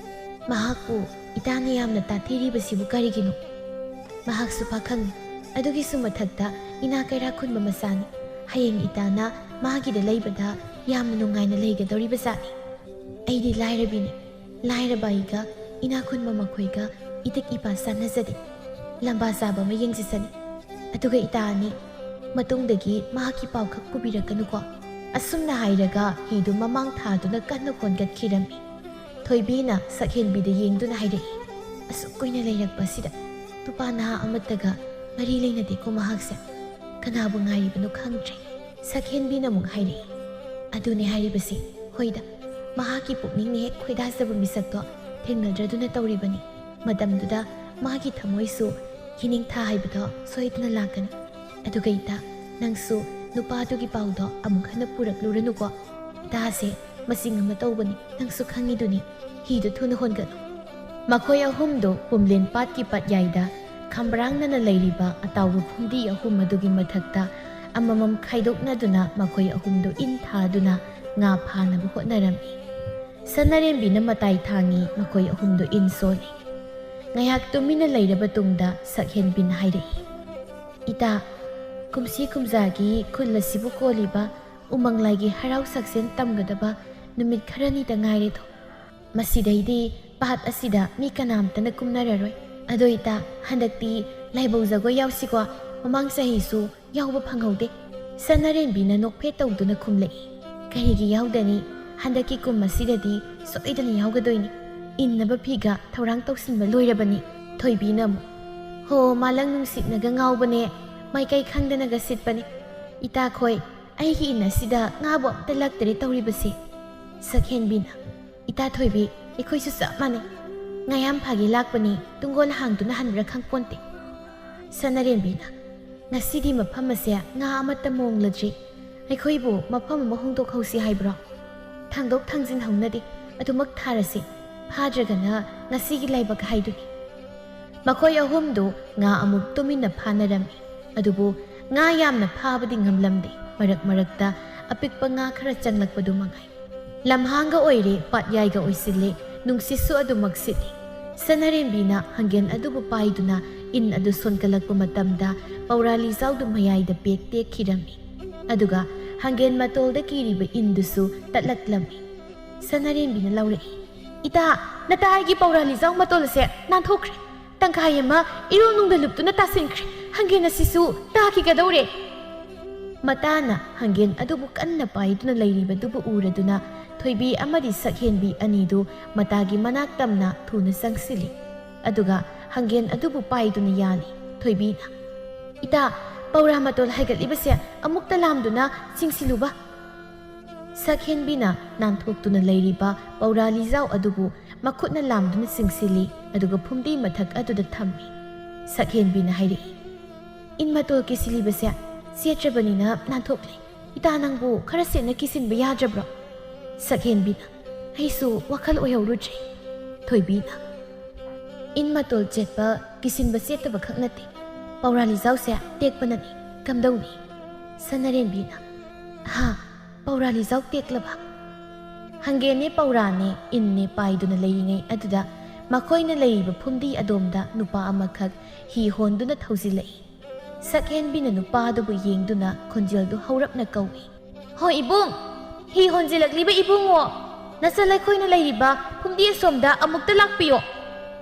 "ꯃꯍꯥꯛꯄꯨ ꯏꯇꯥꯅ ꯌꯥꯝꯅ ꯇꯥꯊꯤꯔꯤꯕꯁꯤꯕꯨ ꯀꯔꯤꯒꯤꯅꯣ? ꯃꯍꯥꯛꯁꯨ ꯄꯥꯈꯪꯅꯤ꯫ ꯑꯗꯨꯒꯤꯁꯨ ꯃꯊꯛꯇ ꯏꯅꯥ ꯀꯩꯔꯥꯛ ꯈꯨꯟꯕ ꯃꯆꯥꯅꯤ꯫ ꯍꯌꯦꯡ ꯏꯇꯥꯅ ꯃꯥꯒꯤꯗ ꯂꯩꯕꯗ ꯌꯥꯝꯅ ꯅꯨꯡꯉꯥꯏꯅ ꯂꯩꯒꯗꯧꯔꯤꯕ ꯖꯥꯠꯅꯤ꯫ ꯑꯩꯗꯤ ꯂꯥꯏꯔꯕꯤꯅꯤ꯫ ꯂꯥꯏꯔꯕ ꯑꯩꯒ ꯏꯅꯥ ꯈꯨꯟꯕ ꯃꯈꯣꯏꯒ ꯏꯇꯤꯛ ꯏꯄꯥ ꯆꯥꯟꯅꯖꯗꯦ꯫ ꯂꯝꯕꯥ ꯆꯥꯕ ꯑꯃ ꯌꯦꯡꯖꯁꯅꯤ꯫ ꯑꯗꯨꯒ ꯏꯇꯥ ꯑꯅꯤ, ꯃꯇꯨꯡꯗꯒꯤ ꯃꯍꯥꯛꯀꯤ ꯄꯥꯎꯈꯛ ꯄꯨꯕꯤꯔꯛꯀꯅꯨꯀꯣ꯫ ꯑꯁꯨꯝꯅ ꯍꯥꯏꯔꯒ ꯍꯤꯗꯨ ꯃꯃꯥꯡ ꯊꯥꯗꯨꯅ ꯀꯟꯅ ꯍꯣꯟꯒꯠꯈꯤꯔꯝꯃꯤ꯫ ꯊꯣꯏꯕꯤꯅ ꯁꯛꯍꯦꯟꯕꯤꯗ ꯌꯦꯡꯗꯨꯅ ꯍꯥꯏꯔꯛꯏ, "ꯑꯁꯨꯛ ꯀꯨꯏꯅ ꯂꯩꯔꯛꯄ ꯑꯁꯤꯗ ꯅꯨꯄꯥ ꯅꯍꯥ ꯑꯃꯠꯇꯒ ꯃꯔꯤ ꯂꯩꯅꯗꯦꯀꯣ ꯃꯍꯥꯛꯁꯦ꯫ ꯀꯅꯥꯕꯨ ꯉꯥꯏꯔꯤꯕꯅꯣ ꯈꯪꯗ꯭ꯔꯦ꯫" ꯁꯛꯍꯦꯟꯕꯤꯅ ꯑꯃꯨꯛ ꯍꯥꯏꯔꯛꯏ, "ꯑꯗꯨꯅꯦ ꯍꯥꯏꯔꯤꯕꯁꯤ꯫ ꯍꯣꯏꯗ, ꯃꯍꯥꯛꯀꯤ ꯄꯨꯛꯅꯤꯡꯅ ꯍꯦꯛ ꯈꯣꯏꯗꯥꯖꯕ ꯃꯤꯁꯛꯇꯣ ꯊꯦꯡꯅꯗ꯭ꯔꯗꯨꯅ ꯇꯧꯔꯤꯕꯅꯤ꯫ ꯃꯇꯝꯗꯨꯗ ꯃꯥꯒꯤ ꯊꯃꯣꯏꯁꯨ ꯌꯦꯅꯤꯡꯊꯥ ꯍꯥꯏꯕꯗꯣ ꯁꯣꯏꯗꯅ ꯂꯥꯛꯀꯅꯤ꯫ ꯑꯗꯨꯒ ꯏꯇꯥ, ꯅꯪꯁꯨ ꯅꯨꯄꯥꯗꯨꯒꯤ ꯄꯥꯎꯗꯣ ꯑꯃꯨꯛ ꯍꯟꯅ ꯄꯨꯔꯛꯂꯨꯔꯅꯨꯀꯣ꯫ ꯏꯇꯥꯁꯦ ꯃꯆꯤꯡ ꯑꯃ ꯇꯧꯕꯅꯤ, ꯅꯪꯁꯨ ꯈꯪꯉꯤꯗꯨꯅꯤ꯫ ꯍꯤꯗꯨ ꯊꯨꯅ ꯍꯣꯟꯒꯠꯂꯨ꯫" ꯃꯈꯣꯏ ꯑꯍꯨꯝꯗꯨ ꯄꯨꯝꯂꯦꯟ ꯄꯥꯠꯀꯤ ꯄꯠꯌꯥꯏꯗ ꯈꯝꯕ꯭ꯔꯥꯡꯅꯅ ꯂꯩꯔꯤꯕ ꯑꯇꯥꯎꯕ ꯐꯨꯝꯗꯤ ꯑꯍꯨꯝ ꯑꯗꯨꯒꯤ ꯃꯊꯛꯇ ꯑꯃꯃꯝ ꯈꯥꯏꯗꯣꯛꯅꯗꯨꯅ ꯃꯈꯣꯏ ꯑꯍꯨꯝꯗꯨ ꯏꯟ ꯊꯥꯗꯨꯅ ꯉꯥ ꯐꯥꯅꯕ ꯍꯣꯠꯅꯔꯝꯃꯤ꯫ ꯁꯅꯥꯔꯦꯝꯕꯤꯅ ꯃꯇꯥꯏ ꯊꯥꯡꯉꯤ, ꯃꯈꯣꯏ ꯑꯍꯨꯝꯗꯨ ꯏꯟ ꯁꯣꯜꯂꯤ꯫ ꯉꯥꯏꯍꯥꯛ ꯇꯨꯃꯤꯟꯅ ꯂꯩꯔꯕ ꯇꯨꯡꯗ ꯁꯛꯍꯦꯟꯕꯤꯅ ꯍꯥꯏꯔꯛꯏ, "ꯏꯇꯥ, ꯀꯨꯝꯁꯤ ꯀꯨꯝꯖꯥꯒꯤ ꯈꯨꯜ ꯑꯁꯤꯕꯨ ꯀꯣꯜꯂꯤꯕ ꯎꯃꯪ ꯂꯥꯏꯒꯤ ꯍꯔꯥꯎ ꯁꯛꯁꯦꯟ ꯇꯝꯒꯗꯕ ꯅꯨꯃꯤꯠ ꯈꯔꯅꯤꯗ ꯉꯥꯏꯔꯦꯗꯣ꯫ ꯃꯁꯤꯗꯩꯗꯤ ꯄꯥꯠ ꯑꯁꯤꯗ ꯃꯤ ꯀꯅꯥꯝꯇꯅ ꯀꯨꯝꯅꯔꯔꯣꯏ꯫ ꯑꯗꯣ ꯏꯇꯥ, ꯍꯟꯗꯛꯇꯤ ꯂꯥꯏꯕꯧ ꯖꯒꯣꯏ ꯌꯥꯎꯁꯤꯀꯣ, ꯃꯃꯥꯡ ꯆꯍꯤꯁꯨ ꯌꯥꯎꯕ ꯐꯪꯍꯧꯗꯦ꯫" ꯁꯅꯥꯔꯦꯝꯕꯤꯅ ꯅꯣꯛꯐꯦꯠ ꯇꯧꯗꯨꯅ ꯈꯨꯝꯂꯛꯏ, "ꯀꯔꯤꯒꯤ ꯌꯥꯎꯗꯅꯤ? ꯍꯟꯗꯛꯀꯤ ꯀꯨꯝ ꯑꯁꯤꯗꯗꯤ ꯁꯣꯏꯗꯅ ꯌꯥꯎꯒꯗꯣꯏꯅꯤ꯫ ꯏꯟꯅꯕ ꯐꯤꯒ ꯊꯧꯔꯥꯡ ꯇꯧꯁꯤꯟꯕ ꯂꯣꯏꯔꯕꯅꯤ꯫" ꯊꯣꯏꯕꯤꯅ ꯑꯃꯨꯛ, "ꯍꯣ, ꯃꯥꯂꯪ ꯅꯨꯡꯁꯤꯠꯅꯒ ꯉꯥꯎꯕꯅꯦ, ꯃꯥꯏꯀꯩ ꯈꯪꯗꯅꯒ ꯁꯤꯠꯄꯅꯦ꯫ ꯏꯇꯥꯈꯣꯏ, ꯑꯩꯒꯤ ꯏꯟ ꯑꯁꯤꯗ ꯉꯥꯕꯨ ꯑꯝꯇ ꯂꯛꯇꯔꯦ ꯇꯧꯔꯤꯕꯁꯦ꯫" ꯁꯛꯍꯦꯟꯕꯤꯅ, "ꯏꯇꯥ ꯊꯣꯏꯕꯤ, ꯑꯩꯈꯣꯏꯁꯨ ꯆꯞ ꯃꯥꯟꯅꯩ꯫ ꯉꯥ ꯌꯥꯝ ꯐꯥꯒꯦ ꯂꯥꯛꯄꯅꯤ, ꯇꯨꯡꯒꯣꯜ ꯍꯥꯡꯗꯨꯅ ꯍꯟꯕ꯭ꯔꯥ ꯈꯪꯄꯣꯟꯇꯦ꯫" ꯁꯅꯥꯔꯦꯝꯕꯤꯅ, "ꯉꯁꯤꯗꯤ ꯃꯐꯝ ꯑꯁꯦ ꯉꯥ ꯑꯃꯠꯇ ꯃꯣꯡꯂꯗ꯭ꯔꯤ꯫ ꯑꯩꯈꯣꯏꯕꯨ ꯃꯐꯝ ꯑꯃ ꯍꯣꯡꯗꯣꯛꯍꯧꯁꯤ ꯍꯥꯏꯕ꯭ꯔꯣ? ꯊꯥꯡꯗꯣꯛ ꯊꯥꯡꯖꯤꯟ ꯍꯧꯅꯗꯦ, ꯑꯗꯨꯃꯛ ꯊꯥꯔꯁꯤ꯫ ꯐꯥꯗ꯭ꯔꯒꯅ ꯉꯁꯤꯒꯤ ꯂꯥꯏꯕꯛ ꯍꯥꯏꯗꯨꯅꯤ꯫" ꯃꯈꯣꯏ ꯑꯍꯨꯝꯗꯨ ꯉꯥ ꯑꯃꯨꯛ ꯇꯨꯃꯤꯟꯅ ꯐꯥꯅꯔꯝꯃꯤ꯫ ꯑꯗꯨꯕꯨ ꯉꯥ ꯌꯥꯝꯅ ꯐꯥꯕꯗꯤ ꯉꯝꯂꯝꯗꯦ꯫ ꯃꯔꯛ ꯃꯔꯛꯇ ꯑꯄꯤꯛꯄ ꯉꯥ ꯈꯔ ꯆꯪꯂꯛꯄꯗꯨ ꯃꯉꯥꯏ꯫ ꯂꯝꯍꯥꯡꯒ ꯑꯣꯏꯔꯦ, ꯄꯥꯠꯌꯥꯏꯒ ꯑꯣꯏꯁꯤꯜꯂꯦ, ꯅꯨꯡꯁꯤꯠꯁꯨ ꯑꯗꯨꯃꯛ ꯁꯤꯠꯂꯤ꯫ ꯁꯅꯥꯔꯦꯝꯕꯤꯅ ꯍꯪꯒꯦꯟ ꯑꯗꯨꯕꯨ ꯄꯥꯏꯗꯨꯅ ꯏꯟ ꯑꯗꯨ ꯁꯣꯟꯀꯠꯂꯛꯄ ꯃꯇꯝꯗ ꯄꯧꯔꯥꯂꯤꯖꯥꯎꯗꯨ ꯃꯌꯥꯏꯗ ꯄꯦꯛ ꯇꯦꯛꯈꯤꯔꯝꯃꯤ꯫ ꯑꯗꯨꯒ ꯍꯪꯒꯦꯟ ꯃꯇꯣꯜꯗ ꯀꯤꯔꯤꯕ ꯏꯟꯗꯨꯁꯨ ꯇꯠꯂꯛꯂꯝꯃꯤ꯫ ꯁꯅꯥꯔꯦꯝꯕꯤꯅ ꯂꯧꯔꯛꯏ꯫ "ꯏꯇꯥ, ꯅꯇꯥ ꯑꯩꯒꯤ ꯄꯧꯔꯥ ꯂꯤꯖꯥꯎ ꯃꯇꯣꯜ ꯑꯁꯦ ꯅꯥꯟꯊꯣꯛꯈ꯭ꯔꯦ꯫ ꯇꯪꯈꯥꯏ ꯑꯃ ꯏꯔꯣꯜ ꯅꯨꯡꯗ ꯂꯨꯞꯇꯨꯅ ꯇꯥꯁꯤꯟꯈ꯭ꯔꯦ꯫ ꯍꯪꯒꯦꯟ ꯑꯁꯤꯁꯨ ꯇꯥꯈꯤꯒꯗꯧꯔꯦ꯫" ꯃꯇꯥꯅ ꯍꯪꯒꯦꯟ ꯑꯗꯨꯕꯨ ꯀꯟꯅ ꯄꯥꯏꯗꯨꯅ ꯂꯩꯔꯤꯕꯗꯨꯕꯨ ꯎꯔꯗꯨꯅ ꯊꯣꯏꯕꯤ ꯑꯃꯗꯤ ꯁꯛꯍꯦꯟꯕꯤ ꯑꯅꯤꯗꯨ ꯃꯇꯥꯒꯤ ꯃꯅꯥꯛ ꯇꯝꯅ ꯊꯨꯅ ꯆꯪꯁꯤꯜꯂꯤ꯫ ꯑꯗꯨꯒ ꯍꯪꯒꯦꯟ ꯑꯗꯨꯕꯨ ꯄꯥꯏꯗꯨꯅ ꯌꯥꯜꯂꯤ꯫ ꯊꯣꯏꯕꯤꯅ, "ꯏꯇꯥ, ꯄꯧꯔꯥ ꯃꯇꯣꯜ ꯍꯥꯏꯒꯠꯂꯤꯕꯁꯦ ꯑꯃꯨꯛꯇ ꯂꯥꯝꯗꯨꯅ ꯆꯤꯡꯁꯤꯜꯂꯨꯕ꯫" ꯁꯛꯍꯦꯟꯕꯤꯅ ꯅꯥꯟꯊꯣꯛꯇꯨꯅ ꯂꯩꯔꯤꯕ ꯄꯧꯔꯥ ꯂꯤꯖꯥꯎ ꯑꯗꯨꯕꯨ ꯃꯈꯨꯠꯅ ꯂꯥꯝꯗꯨꯅ ꯆꯤꯡꯁꯤꯜꯂꯤ, ꯑꯗꯨꯒ ꯐꯨꯝꯗꯤ ꯃꯊꯛ ꯑꯗꯨꯗ ꯊꯝꯃꯤ꯫ ꯁꯛꯍꯦꯟꯕꯤꯅ ꯍꯥꯏꯔꯛꯏ, "ꯏꯟ ꯃꯇꯣꯜ ꯀꯤꯁꯤꯜꯂꯤꯕꯁꯦ ꯁꯦꯠꯇ꯭ꯔꯕꯅꯤꯅ ꯅꯥꯟꯊꯣꯛꯂꯦ꯫ ꯏꯇꯥ, ꯅꯪꯕꯨ ꯈꯔ ꯁꯦꯠꯅ ꯀꯤꯁꯤꯟꯕ ꯌꯥꯗ꯭ꯔꯕ꯭ꯔꯣ?" ꯁꯛꯍꯦꯟꯕꯤꯅ, "ꯑꯩꯁꯨ ꯋꯥꯈꯜ ꯑꯣꯏꯍꯧꯔꯨꯗ꯭ꯔꯦ꯫" ꯊꯣꯏꯕꯤꯅ, "ꯏꯟ ꯃꯇꯣꯜ ꯆꯦꯠꯄ ꯀꯤꯁꯤꯟꯕ ꯆꯦꯠꯇꯕ ꯈꯛ ꯅꯠꯇꯦ, ꯄꯧꯔꯥ ꯂꯤꯖꯥꯎꯁꯦ ꯇꯦꯛꯄꯅꯅꯤ꯫ ꯀꯝꯗꯧꯅꯤ?" ꯁꯅꯥꯔꯦꯝꯕꯤꯅ, "ꯍꯥ, ꯄꯧꯔꯥ ꯂꯤꯖꯥꯎ ꯇꯦꯛꯂꯕ?" ꯍꯪꯒꯦꯟꯅꯦ ꯄꯧꯔꯥꯅꯦ ꯏꯟꯅꯦ ꯄꯥꯏꯗꯨꯅ ꯂꯩꯔꯤꯉꯩ ꯑꯗꯨꯗ ꯃꯈꯣꯏꯅ ꯂꯩꯔꯤꯕ ꯐꯨꯝꯗꯤ ꯑꯗꯣꯝꯗ ꯅꯨꯄꯥ ꯑꯃꯈꯛ ꯍꯤ ꯍꯣꯟꯗꯨꯅ ꯊꯧꯖꯤꯜꯂꯛꯏ꯫ ꯁꯛꯍꯦꯟꯕꯤꯅ ꯅꯨꯄꯥ ꯑꯗꯨꯕꯨ ꯌꯦꯡꯗꯨꯅ ꯈꯣꯟꯖꯦꯜꯗꯨ ꯍꯧꯔꯞꯅ ꯀꯧꯏ, "ꯍꯣ ꯏꯕꯨꯡ, ꯍꯤ ꯍꯣꯟꯖꯤꯜꯂꯛꯂꯤꯕ ꯏꯕꯨꯡꯉꯣ, ꯅꯆꯜ ꯑꯩꯈꯣꯏꯅ ꯂꯩꯔꯤꯕ ꯐꯨꯝꯗꯤ ꯑꯁꯣꯝꯗ ꯑꯃꯨꯛꯇ ꯂꯥꯛꯄꯤꯌꯣ꯫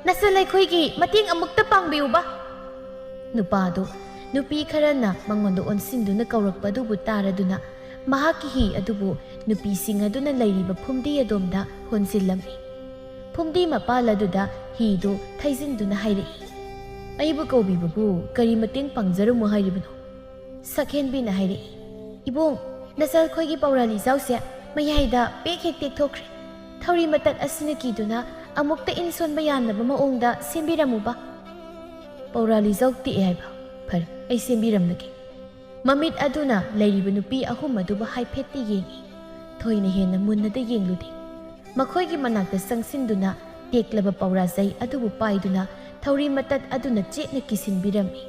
ꯅꯆꯜ ꯑꯩꯈꯣꯏꯒꯤ ꯃꯇꯦꯡ ꯑꯃꯨꯛꯇ ꯄꯥꯡꯕꯤꯌꯨꯕ꯫" ꯅꯨꯄꯥꯗꯨ ꯅꯨꯄꯤ ꯈꯔꯅ ꯃꯉꯣꯟꯗ ꯑꯣꯟꯁꯤꯟꯗꯨꯅ ꯀꯧꯔꯛꯄ ꯑꯗꯨꯕꯨ ꯇꯥꯔꯗꯨꯅ ꯃꯍꯥꯛꯀꯤ ꯍꯤ ꯑꯗꯨꯕꯨ ꯅꯨꯄꯤꯁꯤꯡ ꯑꯗꯨꯅ ꯂꯩꯔꯤꯕ ꯐꯨꯝꯗꯤ ꯑꯗꯣꯝꯗ ꯍꯣꯟꯖꯤꯜꯂꯝꯃꯤ꯫ ꯐꯨꯝꯗꯤ ꯃꯄꯥꯜ ꯑꯗꯨꯗ ꯍꯤꯗꯨ ꯊꯩꯖꯤꯟꯗꯨꯅ ꯍꯥꯏꯔꯛꯏ, "ꯑꯩꯕꯨ ꯀꯧꯕꯤꯕꯕꯨ ꯀꯔꯤ ꯃꯇꯦꯡ ꯄꯥꯡꯖꯔꯝꯃꯨ ꯍꯥꯏꯔꯤꯕꯅꯣ?" ꯁꯛꯍꯦꯟꯕꯤꯅ ꯍꯥꯏꯔꯛꯏ, "ꯏꯕꯨꯡ, ꯅꯆꯜ ꯑꯩꯈꯣꯏꯒꯤ ꯄꯧꯔꯥ ꯂꯤꯖꯥꯎꯁꯦ ꯃꯌꯥꯏꯗ ꯄꯦꯛ ꯍꯦꯛ ꯇꯦꯛꯊꯣꯛꯈ꯭ꯔꯦ꯫ ꯊꯧꯔꯤ ꯃꯇꯠ ꯑꯁꯤꯅ ꯀꯤꯗꯨꯅ ꯑꯃꯨꯛꯇ ꯏꯟ ꯁꯣꯟꯕ ꯌꯥꯅꯕ ꯃꯑꯣꯡꯗ ꯁꯦꯝꯕꯤꯔꯝꯃꯨꯕ꯫" "ꯄꯧꯔꯥ ꯂꯤꯖꯥꯎ ꯇꯦꯛꯑꯦ ꯍꯥꯏꯕ? ꯐꯔꯦ, ꯑꯩ ꯁꯦꯝꯕꯤꯔꯝꯂꯒꯦ꯫" ꯃꯃꯤꯠ ꯑꯗꯨꯅ ꯂꯩꯔꯤꯕ ꯅꯨꯄꯤ ꯑꯍꯨꯝ ꯑꯗꯨꯕꯨ ꯍꯥꯏꯐꯦꯠꯇꯤ ꯌꯦꯡꯏ꯫ ꯊꯣꯏꯅ ꯍꯦꯟꯅ ꯃꯨꯟꯅꯗ ꯌꯦꯡꯂꯨꯗꯦ꯫ ꯃꯈꯣꯏꯒꯤ ꯃꯅꯥꯛꯇ ꯆꯪꯁꯤꯟꯗꯨꯅ ꯇꯦꯛꯂꯕ ꯄꯧꯔꯥ ꯆꯩ ꯑꯗꯨꯕꯨ ꯄꯥꯏꯗꯨꯅ ꯊꯧꯔꯤ ꯃꯇꯠ ꯑꯗꯨꯅ ꯆꯦꯠꯅ ꯀꯤꯁꯤꯟꯕꯤꯔꯝꯃꯤ꯫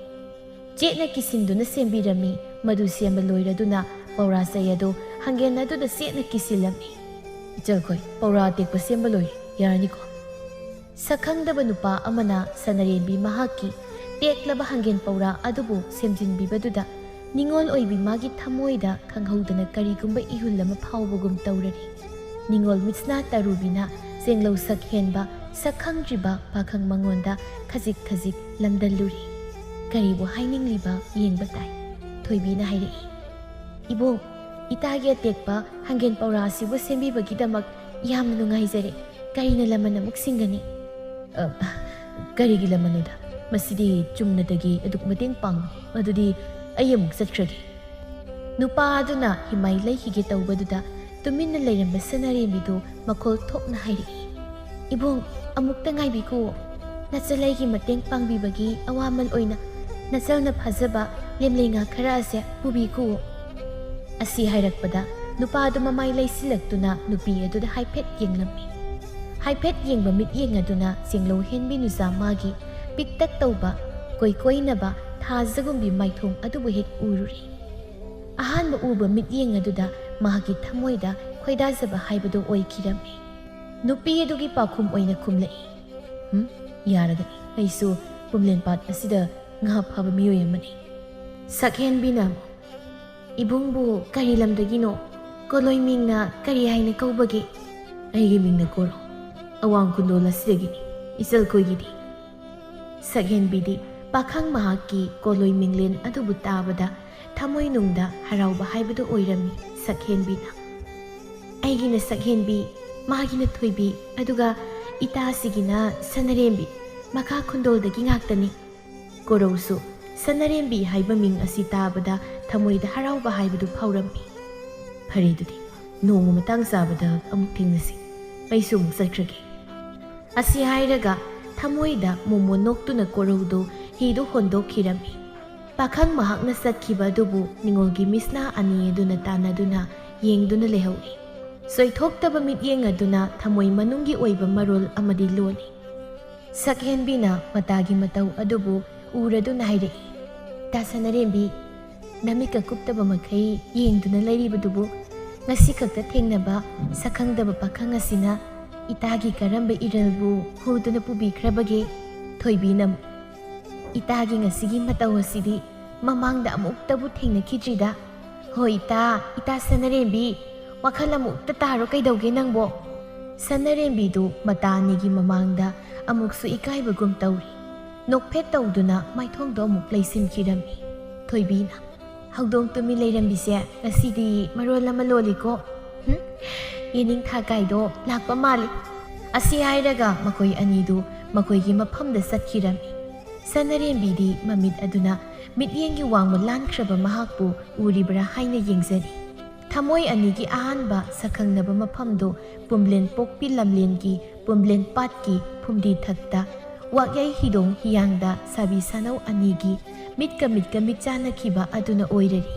ꯆꯦꯠꯅ ꯀꯤꯁꯤꯟꯗꯨꯅ ꯁꯦꯝꯕꯤꯔꯝꯃꯤ꯫ ꯃꯗꯨ ꯁꯦꯝꯕ ꯂꯣꯏꯔꯗꯨꯅ ꯄꯧꯔꯥ ꯆꯩ ꯑꯗꯨ ꯍꯪꯒꯦꯟ ꯑꯗꯨꯗ ꯆꯦꯠꯅ ꯀꯤꯁꯤꯜꯂꯝꯃꯤ꯫ "ꯏꯆꯜꯈꯣꯏ, ꯄꯧꯔꯥ ꯑꯇꯦꯛꯄ ꯁꯦꯝꯕ ꯂꯣꯏꯔꯦ, ꯌꯥꯔꯅꯤꯀꯣ?" ꯁꯛꯈꯪꯗꯕ ꯅꯨꯄꯥ ꯑꯃꯅ ꯁꯅꯥꯔꯦꯝꯕꯤ ꯃꯍꯥꯛꯀꯤ ꯇꯦꯛꯂꯕ ꯍꯪꯒꯦꯟ ꯄꯧꯔꯥ ꯑꯗꯨꯕꯨ ꯁꯦꯝꯖꯤꯟꯕꯤꯕꯗꯨꯗ ꯅꯤꯡꯉꯣꯜ ꯑꯣꯏꯕꯤ ꯃꯥꯒꯤ ꯊꯃꯣꯏꯗ ꯈꯪꯍꯧꯗꯅ ꯀꯔꯤꯒꯨꯝꯕ ꯏꯍꯨꯜ ꯑꯃ ꯐꯥꯎꯕꯒꯨꯝ ꯇꯧꯔꯔꯤ꯫ ꯅꯤꯡꯉꯣꯜ ꯃꯤꯠꯁꯅꯥ ꯇꯔꯨꯕꯤꯅ ꯆꯦꯡꯂꯧ ꯁꯛ ꯍꯦꯟꯕ, ꯁꯛ ꯈꯪꯗ꯭ꯔꯤꯕ ꯄꯥꯈꯪ ꯃꯉꯣꯟꯗ ꯈꯖꯤꯛ ꯈꯖꯤꯛ ꯂꯝꯗꯜꯂꯨꯔꯤ꯫ ꯀꯔꯤꯕꯨ ꯍꯥꯏꯅꯤꯡꯂꯤꯕ ꯌꯦꯡꯕ ꯇꯥꯏ꯫ ꯊꯣꯏꯕꯤꯅ ꯍꯥꯏꯔꯛꯏ, "ꯏꯕꯣꯛ, ꯏꯇꯥꯒꯤ ꯑꯇꯦꯛꯄ ꯍꯪꯒꯦꯟ ꯄꯧꯔꯥ ꯑꯁꯤꯕꯨ ꯁꯦꯝꯕꯤꯕꯒꯤꯗꯃꯛ ꯌꯥꯝꯅ ꯅꯨꯡꯉꯥꯏꯖꯔꯦ꯫ ꯀꯔꯤꯅ ꯂꯃꯟ ꯑꯃꯨꯛ ꯁꯤꯡꯒꯅꯤ?" "ꯑ, ꯀꯔꯤꯒꯤ ꯂꯃꯟꯅꯣꯗ? ꯃꯁꯤꯗꯤ ꯆꯨꯝꯅꯗꯒꯤ ꯑꯗꯨꯛ ꯃꯇꯦꯡ ꯄꯥꯡꯕꯅꯤ꯫ ꯃꯗꯨꯗꯤ ꯑꯩ ꯑꯃꯨꯛ ꯆꯠꯈ꯭ꯔꯒꯦ꯫" ꯅꯨꯄꯥ ꯑꯗꯨꯅ ꯍꯤꯃꯥꯏ ꯂꯩꯈꯤꯒꯦ ꯇꯧꯕꯗꯨꯗ ꯇꯨꯃꯤꯟꯅ ꯂꯩꯔꯝꯕ ꯁꯅꯥꯔꯦꯝꯕꯤꯗꯨ ꯃꯈꯣꯜ ꯊꯣꯛꯅ ꯍꯥꯏꯔꯛꯏ, "ꯏꯕꯨꯡ, ꯑꯃꯨꯛꯇ ꯉꯥꯏꯕꯤꯈꯣ꯫ ꯅꯆꯜ ꯑꯩꯒꯤ ꯃꯇꯦꯡ ꯄꯥꯡꯕꯤꯕꯒꯤ ꯑꯋꯥꯃꯜ ꯑꯣꯏꯅ ꯅꯆꯜꯅ ꯐꯥꯖꯕ ꯂꯦꯝꯂꯩ ꯉꯥ ꯈꯔ ꯑꯁꯦ ꯄꯨꯕꯤꯈꯣ꯫" ꯑꯁꯤ ꯍꯥꯏꯔꯛꯄꯗ ꯅꯨꯄꯥꯗꯨ ꯃꯃꯥꯏ ꯂꯩꯁꯤꯜꯂꯛꯇꯨꯅ ꯅꯨꯄꯤ ꯑꯗꯨꯗ ꯍꯥꯏꯐꯦꯠ ꯌꯦꯡꯂꯝꯃꯤ꯫ ꯍꯥꯏꯐꯦꯠ ꯌꯦꯡꯕ ꯃꯤꯠꯌꯦꯡ ꯑꯗꯨꯅ ꯆꯦꯡꯂꯧ ꯍꯦꯟꯕꯤ ꯅꯨꯆꯥ ꯃꯥꯒꯤ ꯄꯤꯛꯇꯛ ꯇꯧꯕ, ꯀꯣꯏꯀꯣꯏꯅꯕ ꯊꯥꯖꯒꯨꯝꯕꯤ ꯃꯥꯏꯊꯣꯡ ꯑꯗꯨꯕꯨ ꯍꯦꯛ ꯎꯔꯨꯔꯦ꯫ ꯑꯍꯥꯟꯕ ꯎꯕ ꯃꯤꯠꯌꯦꯡ ꯑꯗꯨꯗ ꯃꯍꯥꯛꯀꯤ ꯊꯃꯣꯏꯗ ꯈꯣꯏꯗꯥꯖꯕ ꯍꯥꯏꯕꯗꯨ ꯑꯣꯏꯈꯤꯔꯝꯃꯤ꯫ ꯅꯨꯄꯤ ꯑꯗꯨꯒꯤ ꯄꯥꯎꯈꯨꯝ ꯑꯣꯏꯅ ꯈꯨꯝꯂꯛꯏ, "ꯍꯨꯝ, ꯌꯥꯔꯒꯅꯤ꯫ ꯑꯩꯁꯨ ꯄꯨꯝꯂꯦꯟꯄꯥꯠ ꯑꯁꯤꯗ ꯉꯥ ꯐꯥꯕ ꯃꯤꯑꯣꯏ ꯑꯃꯅꯤ꯫" ꯁꯛꯍꯦꯟꯕꯤꯅ ꯑꯃꯨꯛ, "ꯏꯕꯨꯡꯕꯨ ꯀꯔꯤ ꯂꯝꯗꯒꯤꯅꯣ? ꯀꯣꯂꯣꯏ ꯃꯤꯡꯅ ꯀꯔꯤ ꯍꯥꯏꯅ ꯀꯧꯕꯒꯦ?" "ꯑꯩꯒꯤ ꯃꯤꯡꯅ ꯀꯣꯔꯧ, ꯑꯋꯥꯡ ꯈꯨꯟꯗꯣꯜ ꯑꯁꯤꯗꯒꯤꯅꯤ꯫ ꯏꯆꯜꯈꯣꯏꯒꯤꯗꯤ?" ꯁꯛꯍꯦꯟꯕꯤꯗꯤ ꯄꯥꯈꯪ ꯃꯍꯥꯛꯀꯤ ꯀꯣꯂꯣꯏ ꯃꯤꯡꯂꯦꯟ ꯑꯗꯨꯕꯨ ꯇꯥꯕꯗ ꯊꯃꯣꯏꯅꯨꯡꯗ ꯍꯔꯥꯎꯕ ꯍꯥꯏꯕꯗꯨ ꯑꯣꯏꯔꯝꯃꯤ ꯁꯛꯍꯦꯟꯕꯤꯅ꯫ "ꯑꯩꯒꯤꯅ ꯁꯛꯍꯦꯟꯕꯤ, ꯃꯥꯒꯤꯅ ꯊꯣꯏꯕꯤ, ꯑꯗꯨꯒ ꯏꯇꯥꯁꯤꯒꯤꯅ ꯁꯅꯔꯦꯝꯕꯤ, ꯃꯈꯥ ꯈꯨꯟꯗꯣꯜꯗꯒꯤ ꯉꯥꯛꯇꯅꯤ꯫" ꯀꯣꯔꯧꯁꯨ ꯁꯅꯔꯦꯝꯕꯤ ꯍꯥꯏꯕ ꯃꯤꯡ ꯑꯁꯤ ꯇꯥꯕꯗ ꯊꯃꯣꯏꯗ ꯍꯔꯥꯎꯕ ꯍꯥꯏꯕꯗꯨ ꯐꯥꯎꯔꯝꯃꯤ꯫ "ꯐꯔꯦ, ꯑꯗꯨꯗꯤ ꯅꯣꯡꯃ ꯃꯇꯥꯡ ꯆꯥꯕꯗ ꯑꯃꯨꯛ ꯊꯦꯡꯅꯁꯤ꯫ ꯑꯩꯁꯨ ꯑꯃꯨꯛ ꯆꯠꯈ꯭ꯔꯒꯦ꯫" ꯑꯁꯤ ꯍꯥꯏꯔꯒ ꯊꯃꯣꯏꯗ ꯃꯣꯃꯣ ꯅꯣꯛꯇꯨꯅ ꯀꯣꯔꯧꯗꯨ ꯍꯤꯗꯨ ꯍꯣꯟꯗꯣꯛꯈꯤꯔꯝꯃꯤ꯫ ꯄꯥꯈꯪ ꯃꯍꯥꯛꯅ ꯆꯠꯈꯤꯕ ꯑꯗꯨꯕꯨ ꯅꯤꯉꯣꯜꯒꯤ ꯃꯤꯁꯅꯥ ꯑꯅꯤ ꯑꯗꯨꯅ ꯇꯥꯟꯅꯗꯨꯅ ꯌꯦꯡꯗꯨꯅ ꯂꯩꯍꯧꯏ꯫ ꯆꯣꯏꯊꯣꯛꯇꯕ ꯃꯤꯠꯌꯦꯡ ꯑꯗꯨꯅ ꯊꯃꯣꯏ ꯃꯅꯨꯡꯒꯤ ꯑꯣꯏꯕ ꯃꯔꯣꯜ ꯑꯃꯗꯤ ꯂꯣꯜꯂꯤ꯫ ꯁꯛꯍꯦꯟꯕꯤꯅ ꯃꯇꯥꯒꯤ ꯃꯇꯧ ꯑꯗꯨꯕꯨ ꯎꯔꯗꯨꯅ ꯍꯥꯏꯔꯛꯏ, "ꯇꯥ ꯁꯅꯔꯦꯝꯕꯤ, ꯅꯃꯤꯠꯀ ꯀꯨꯞꯇꯕ ꯃꯈꯩ ꯌꯦꯡꯗꯨꯅ ꯂꯩꯔꯤꯕꯗꯨꯕꯨ ꯉꯁꯤ ꯈꯛꯇ ꯊꯦꯡꯅꯕ ꯁꯛꯈꯪꯗꯕ ꯄꯥꯈꯪ ꯑꯁꯤꯅ ꯏꯇꯥꯒꯤ ꯀꯔꯝꯕ ꯏꯔꯜꯕꯨ ꯍꯨꯗꯨꯅ ꯄꯨꯕꯤꯈ꯭ꯔꯕꯒꯦ?" ꯊꯣꯏꯕꯤꯅ ꯑꯃꯨꯛ, "ꯏꯇꯥꯒꯤ ꯉꯁꯤꯒꯤ ꯃꯇꯧ ꯑꯁꯤꯗꯤ ꯃꯃꯥꯡꯗ ꯑꯃꯨꯛꯇꯕꯨ ꯊꯦꯡꯅꯈꯤꯗ꯭ꯔꯤꯗ꯫ ꯍꯣꯏ ꯏꯇꯥ, ꯏꯇꯥ ꯁꯅꯔꯦꯝꯕꯤ, ꯋꯥꯈꯜ ꯑꯃꯨꯛꯇ ꯇꯥꯔꯣ ꯀꯩꯗꯧꯒꯦ ꯅꯪꯕꯣ?" ꯁꯅꯔꯦꯝꯕꯤꯗꯨ ꯃꯇꯥ ꯑꯅꯤꯒꯤ ꯃꯃꯥꯡꯗ ꯑꯃꯨꯛꯁꯨ ꯏꯀꯥꯏꯕꯒꯨꯝ ꯇꯧꯔꯤ꯫ ꯅꯣꯛꯐꯦꯠ ꯇꯧꯗꯨꯅ ꯃꯥꯏꯊꯣꯡꯗꯣ ꯑꯃꯨꯛ ꯂꯩꯁꯤꯟꯈꯤꯔꯝꯃꯤ꯫ ꯊꯣꯏꯕꯤꯅ, "ꯍꯧꯗꯣꯡ ꯇꯨꯃꯤ ꯂꯩꯔꯝꯕꯤꯁꯦ ꯉꯁꯤꯗꯤ ꯃꯔꯣꯜ ꯑꯃ ꯂꯣꯜꯂꯤꯀꯣ꯫ ꯍꯨꯝ? ꯌꯦꯅꯤꯡꯊꯥ ꯀꯥꯏꯗꯣ ꯂꯥꯛꯄ ꯃꯥꯜꯂꯤ꯫" ꯑꯁꯤ ꯍꯥꯏꯔꯒ ꯃꯈꯣꯏ ꯑꯅꯤꯗꯨ ꯃꯈꯣꯏꯒꯤ ꯃꯐꯝꯗ ꯆꯠꯈꯤꯔꯝꯃꯤ꯫ ꯁꯅꯔꯦꯝꯕꯤꯗꯤ ꯃꯃꯤꯠ ꯑꯗꯨꯅ ꯃꯤꯠꯌꯦꯡꯒꯤ ꯋꯥꯡꯃ ꯂꯥꯟꯈ꯭ꯔꯕ ꯃꯍꯥꯛꯄꯨ ꯎꯔꯤꯕ꯭ꯔꯥ ꯍꯥꯏꯅ ꯌꯦꯡꯖꯔꯤ꯫ ꯊꯃꯣꯏ ꯑꯅꯤꯒꯤ ꯑꯍꯥꯟꯕ ꯁꯛꯈꯪꯅꯕ ꯃꯐꯝꯗꯨ ꯄꯨꯝꯂꯦꯟ ꯄꯣꯛꯄꯤ ꯂꯝꯂꯦꯟꯒꯤ ꯄꯨꯝꯂꯦꯟ ꯄꯥꯠꯀꯤ ꯐꯨꯝꯗꯤ ꯊꯛꯇ ꯋꯥꯛꯌꯥꯏ ꯍꯤꯗꯣꯡ ꯍꯤꯌꯥꯡꯗ ꯁꯥꯕꯤ ꯁꯥꯅꯧ ꯑꯅꯤꯒꯤ ꯃꯤꯠꯀ ꯃꯤꯠꯀ ꯃꯤꯠ ꯆꯥꯟꯅꯈꯤꯕ ꯑꯗꯨꯅ ꯑꯣꯏꯔꯔꯤ꯫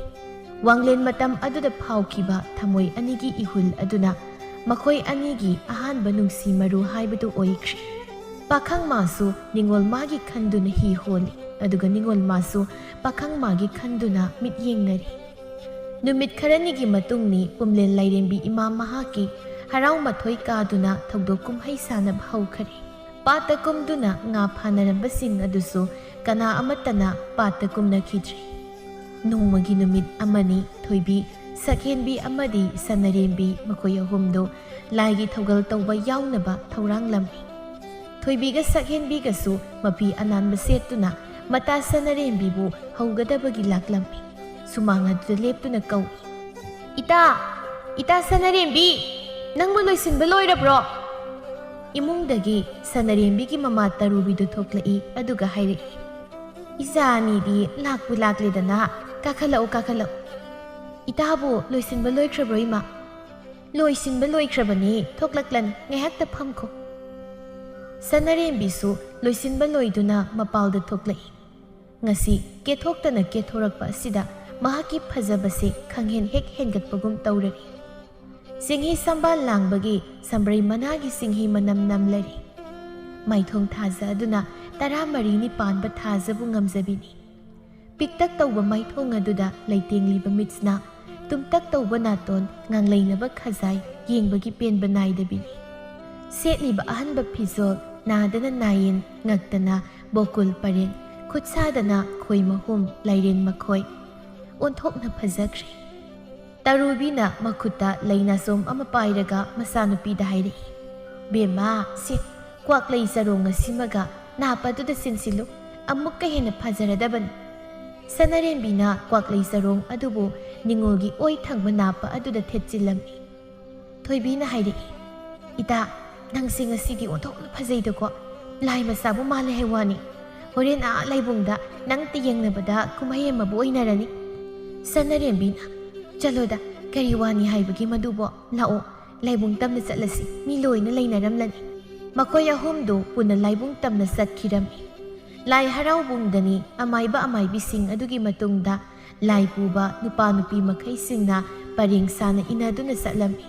ꯋꯥꯡꯂꯦꯟ ꯃꯇꯝ ꯑꯗꯨꯗ ꯐꯥꯎꯈꯤꯕ ꯊꯃꯣꯏ ꯑꯅꯤꯒꯤ ꯏꯍꯨꯜ ꯑꯗꯨꯅ ꯃꯈꯣꯏ ꯑꯅꯤꯒꯤ ꯑꯍꯥꯟꯕ ꯅꯨꯡꯁꯤ ꯃꯔꯨ ꯍꯥꯏꯕꯗꯨ ꯑꯣꯏꯈ꯭ꯔꯤ꯫ ꯄꯥꯈꯪ ꯃꯥꯁꯨ ꯅꯤꯉꯣꯜ ꯃꯥꯒꯤ ꯈꯟꯗꯨꯅ ꯍꯤ ꯍꯣꯜꯂꯤ, ꯑꯗꯨꯒ ꯅꯤꯉꯣꯜ ꯃꯥꯁꯨ ꯄꯥꯈꯪ ꯃꯥꯒꯤ ꯈꯟꯗꯨꯅ ꯃꯤꯠ ꯌꯦꯡꯅꯔꯤ꯫ ꯅꯨꯃꯤꯠ ꯈꯔꯅꯤꯒꯤ ꯃꯇꯨꯡꯅꯤ ꯄꯨꯝꯂꯦꯟ ꯂꯥꯏꯔꯦꯝꯕꯤ ꯏꯃꯥ ꯃꯍꯥꯛꯀꯤ ꯍꯔꯥꯎ ꯃꯊꯣꯏ ꯀꯥꯗꯨꯅ ꯊꯧꯗꯣꯛ ꯀꯨꯝꯍꯩ ꯁꯥꯟꯅꯕ ꯍꯧꯈꯔꯦ꯫ ꯄꯥꯠꯇ ꯀꯨꯝꯗꯨꯅ ꯉꯥ ꯐꯥꯅꯔꯝꯕꯁꯤꯡ ꯑꯗꯨꯁꯨ ꯀꯅꯥ ꯑꯃꯠꯇꯅ ꯄꯥꯠꯇ ꯀꯨꯝꯅꯈꯤꯗ꯭ꯔꯤ꯫ ꯅꯣꯡꯃꯒꯤ ꯅꯨꯃꯤꯠ ꯑꯃꯅꯤ ꯊꯣꯏꯕꯤ, ꯁꯛꯍꯦꯟꯕꯤ ꯑꯃꯗꯤ ꯁꯅꯔꯦꯝꯕꯤ ꯃꯈꯣꯏ ꯑꯍꯨꯝꯗꯨ ꯂꯥꯏꯒꯤ ꯊꯧꯒꯜ ꯇꯧꯕ ꯌꯥꯎꯅꯕ ꯊꯧꯔꯥꯡꯂꯝꯃꯤ꯫ ꯊꯣꯏꯕꯤꯒ ꯁꯛꯍꯦꯟꯕꯤꯒꯁꯨ ꯃꯐꯤ ꯑꯅꯥꯟꯕ ꯁꯦꯠꯇꯨꯅ ꯃꯇꯥ ꯁꯅꯔꯦꯝꯕꯤꯕꯨ ꯍꯧꯒꯗꯕꯒꯤ ꯂꯥꯛꯂꯝꯃꯤ꯫ ꯁꯨꯃꯥꯡ ꯑꯗꯨꯗ ꯂꯦꯞꯇꯨꯅ ꯀꯧꯏ, "ꯏꯇꯥ, ꯏꯇꯥ ꯁꯅꯔꯦꯝꯕꯤ, ꯅꯪꯕꯨ ꯂꯣꯏꯁꯤꯟꯕ ꯂꯣꯏꯔꯕ꯭ꯔꯣ?" ꯏꯃꯨꯡꯗꯒꯤ ꯁꯅꯔꯦꯝꯕꯤꯒꯤ ꯃꯃꯥ ꯇꯔꯨꯕꯤꯗꯨ ꯊꯣꯛꯂꯛꯏ, ꯑꯗꯨꯒ ꯍꯥꯏꯔꯛꯏ, "ꯏꯆꯥ ꯑꯅꯤꯗꯤ ꯂꯥꯛꯄꯨ ꯂꯥꯛꯂꯦꯗꯅ, ꯀꯥꯈꯠꯂꯛꯎ, ꯀꯥꯈꯠꯂꯛꯎ꯫" "ꯏꯇꯥꯕꯨ ꯂꯣꯏꯁꯤꯟꯕ ꯂꯣꯏꯈ꯭ꯔꯕ꯭ꯔꯣ, ꯏꯃꯥ?" "ꯂꯣꯏꯁꯤꯟꯕ ꯂꯣꯏꯈ꯭ꯔꯕꯅꯤ, ꯊꯣꯛꯂꯛꯂꯅꯤ, ꯉꯥꯏꯍꯥꯛꯇ ꯐꯝꯈꯣ꯫" ꯁꯅꯔꯦꯝꯕꯤꯁꯨ ꯂꯣꯏꯁꯤꯟꯕ ꯂꯣꯏꯗꯨꯅ ꯃꯄꯥꯜꯗ ꯊꯣꯛꯂꯛꯏ꯫ ꯉꯁꯤ ꯀꯦꯊꯣꯛꯇꯅ ꯀꯦꯊꯣꯔꯛꯄ ꯑꯁꯤꯗ ꯃꯍꯥꯛꯀꯤ ꯐꯖꯕꯁꯦ ꯈꯪꯍꯦꯟ ꯍꯦꯛ ꯍꯦꯟꯒꯠꯄꯒꯨꯝ ꯇꯧꯔꯔꯤ꯫ ꯆꯤꯡꯍꯤ ꯁꯝꯕꯥꯜ ꯂꯥꯡꯕꯒꯤ ꯁꯝꯕ꯭ꯔꯩ ꯃꯅꯥꯒꯤ ꯆꯤꯡꯍꯤ ꯃꯅꯝ ꯅꯝꯂꯔꯤ꯫ ꯃꯥꯏꯊꯣꯡ ꯊꯥꯖ ꯑꯗꯨꯅ ꯇꯔꯥꯃꯔꯤꯅꯤ ꯄꯥꯟꯕ ꯊꯥꯖꯕꯨ ꯉꯝꯖꯕꯤꯅꯤ꯫ ꯄꯤꯛꯇꯛ ꯇꯧꯕ ꯃꯥꯏꯊꯣꯡ ꯑꯗꯨꯗ ꯂꯩꯇꯦꯡꯂꯤꯕ ꯃꯤꯠꯁꯤꯅ ꯇꯨꯝꯇꯛ ꯇꯧꯕ ꯅꯥꯇꯣꯟ, ꯉꯥꯡꯂꯩꯅꯕ ꯈꯖꯥꯏ ꯌꯦꯡꯕꯒꯤ ꯄꯦꯟꯕ ꯅꯥꯏꯗꯕꯤꯅꯤ꯫ ꯁꯦꯠꯂꯤꯕ ꯑꯍꯟꯕ ꯐꯤꯖꯣꯜ, ꯅꯥꯗꯅ ꯅꯥꯌꯦꯟ, ꯉꯛꯇꯅ ꯕꯣꯀꯨꯜ ꯄꯔꯦꯡ, ꯈꯨꯠꯁꯥꯗꯅ ꯈꯣꯏ ꯃꯍꯨꯝ, ꯂꯥꯏꯔꯦꯟ ꯃꯈꯣꯏ꯫ ꯑꯣꯟꯊꯣꯛꯅ ꯐꯖꯈ꯭ꯔꯦ꯫ ꯇꯔꯨꯕꯤꯅ ꯃꯈꯨꯠꯇ ꯂꯩ ꯅꯥꯆꯣꯝ ꯑꯃ ꯄꯥꯏꯔꯒ ꯃꯆꯥꯅꯨꯄꯤꯗ ꯍꯥꯏꯔꯛꯏ, "ꯕꯦꯝꯃ, ꯁꯤ ꯀ꯭ꯋꯥꯛꯂꯩ ꯆꯔꯣꯡ ꯑꯁꯤꯃꯒ ꯅꯥꯞ ꯑꯗꯨꯗ ꯁꯤꯟꯁꯤꯜꯂꯨ, ꯑꯃꯨꯛꯀ ꯍꯦꯟꯅ ꯐꯖꯔꯗꯕꯅꯤ꯫" ꯁꯅꯥꯔꯦꯝꯕꯤꯅ ꯀ꯭ꯋꯥꯛꯂꯩ ꯆꯔꯣꯡ ꯑꯗꯨꯕꯨ ꯅꯤꯉꯣꯜꯒꯤ ꯑꯣꯏ ꯊꯪꯕ ꯅꯥꯞ ꯑꯗꯨꯗ ꯊꯦꯠꯆꯤꯜꯂꯝꯃꯤ꯫ ꯊꯣꯏꯕꯤꯅ ꯍꯥꯏꯔꯛꯏ, "ꯏꯇꯥ, ꯅꯪꯁꯦ ꯉꯁꯤꯗꯤ ꯑꯣꯟꯊꯣꯛꯅ ꯐꯖꯩꯗꯀꯣ꯫ ꯂꯥꯏ ꯃꯆꯥꯕꯨ ꯃꯥꯜꯂꯦ ꯍꯥꯏ ꯋꯥꯅꯤ꯫ ꯍꯣꯔꯦꯟ ꯑꯥ ꯂꯥꯏꯕꯨꯡꯗ ꯅꯪꯇ ꯌꯦꯡꯅꯕꯗ ꯀꯨꯝꯍꯩ ꯑꯃꯕꯨ ꯑꯣꯏꯅꯔꯅꯤ꯫" ꯁꯅꯥꯔꯦꯝꯕꯤꯅ, "ꯆꯠꯂꯣꯗ, ꯀꯔꯤ ꯋꯥꯅꯤ ꯍꯥꯏꯕꯒꯦ ꯃꯗꯨꯕꯣ? ꯂꯥꯛꯑꯣ, ꯂꯥꯏꯕꯨꯡ ꯇꯝꯅ ꯆꯠꯂꯁꯤ, ꯃꯤ ꯂꯣꯏꯅ ꯂꯩꯅꯔꯝꯂꯅꯤ꯫" ꯃꯈꯣꯏ ꯑꯍꯨꯝꯗꯨ ꯄꯨꯟꯅ ꯂꯥꯏꯕꯨꯡ ꯇꯝꯅ ꯆꯠꯈꯤꯔꯝꯃꯤ꯫ ꯂꯥꯏ ꯍꯔꯥꯎꯕꯨꯡꯗꯅꯤ ꯑꯃꯥꯏꯕ ꯑꯃꯥꯏꯕꯤꯁꯤꯡ ꯑꯗꯨꯒꯤ ꯃꯇꯨꯡꯗ ꯂꯥꯏ ꯄꯨꯕ ꯅꯨꯄꯥ ꯅꯨꯄꯤ ꯃꯈꯩꯁꯤꯡꯅ ꯄꯔꯦꯡ ꯁꯥꯅ ꯏꯟꯅꯗꯨꯅ ꯆꯠꯂꯝꯃꯤ꯫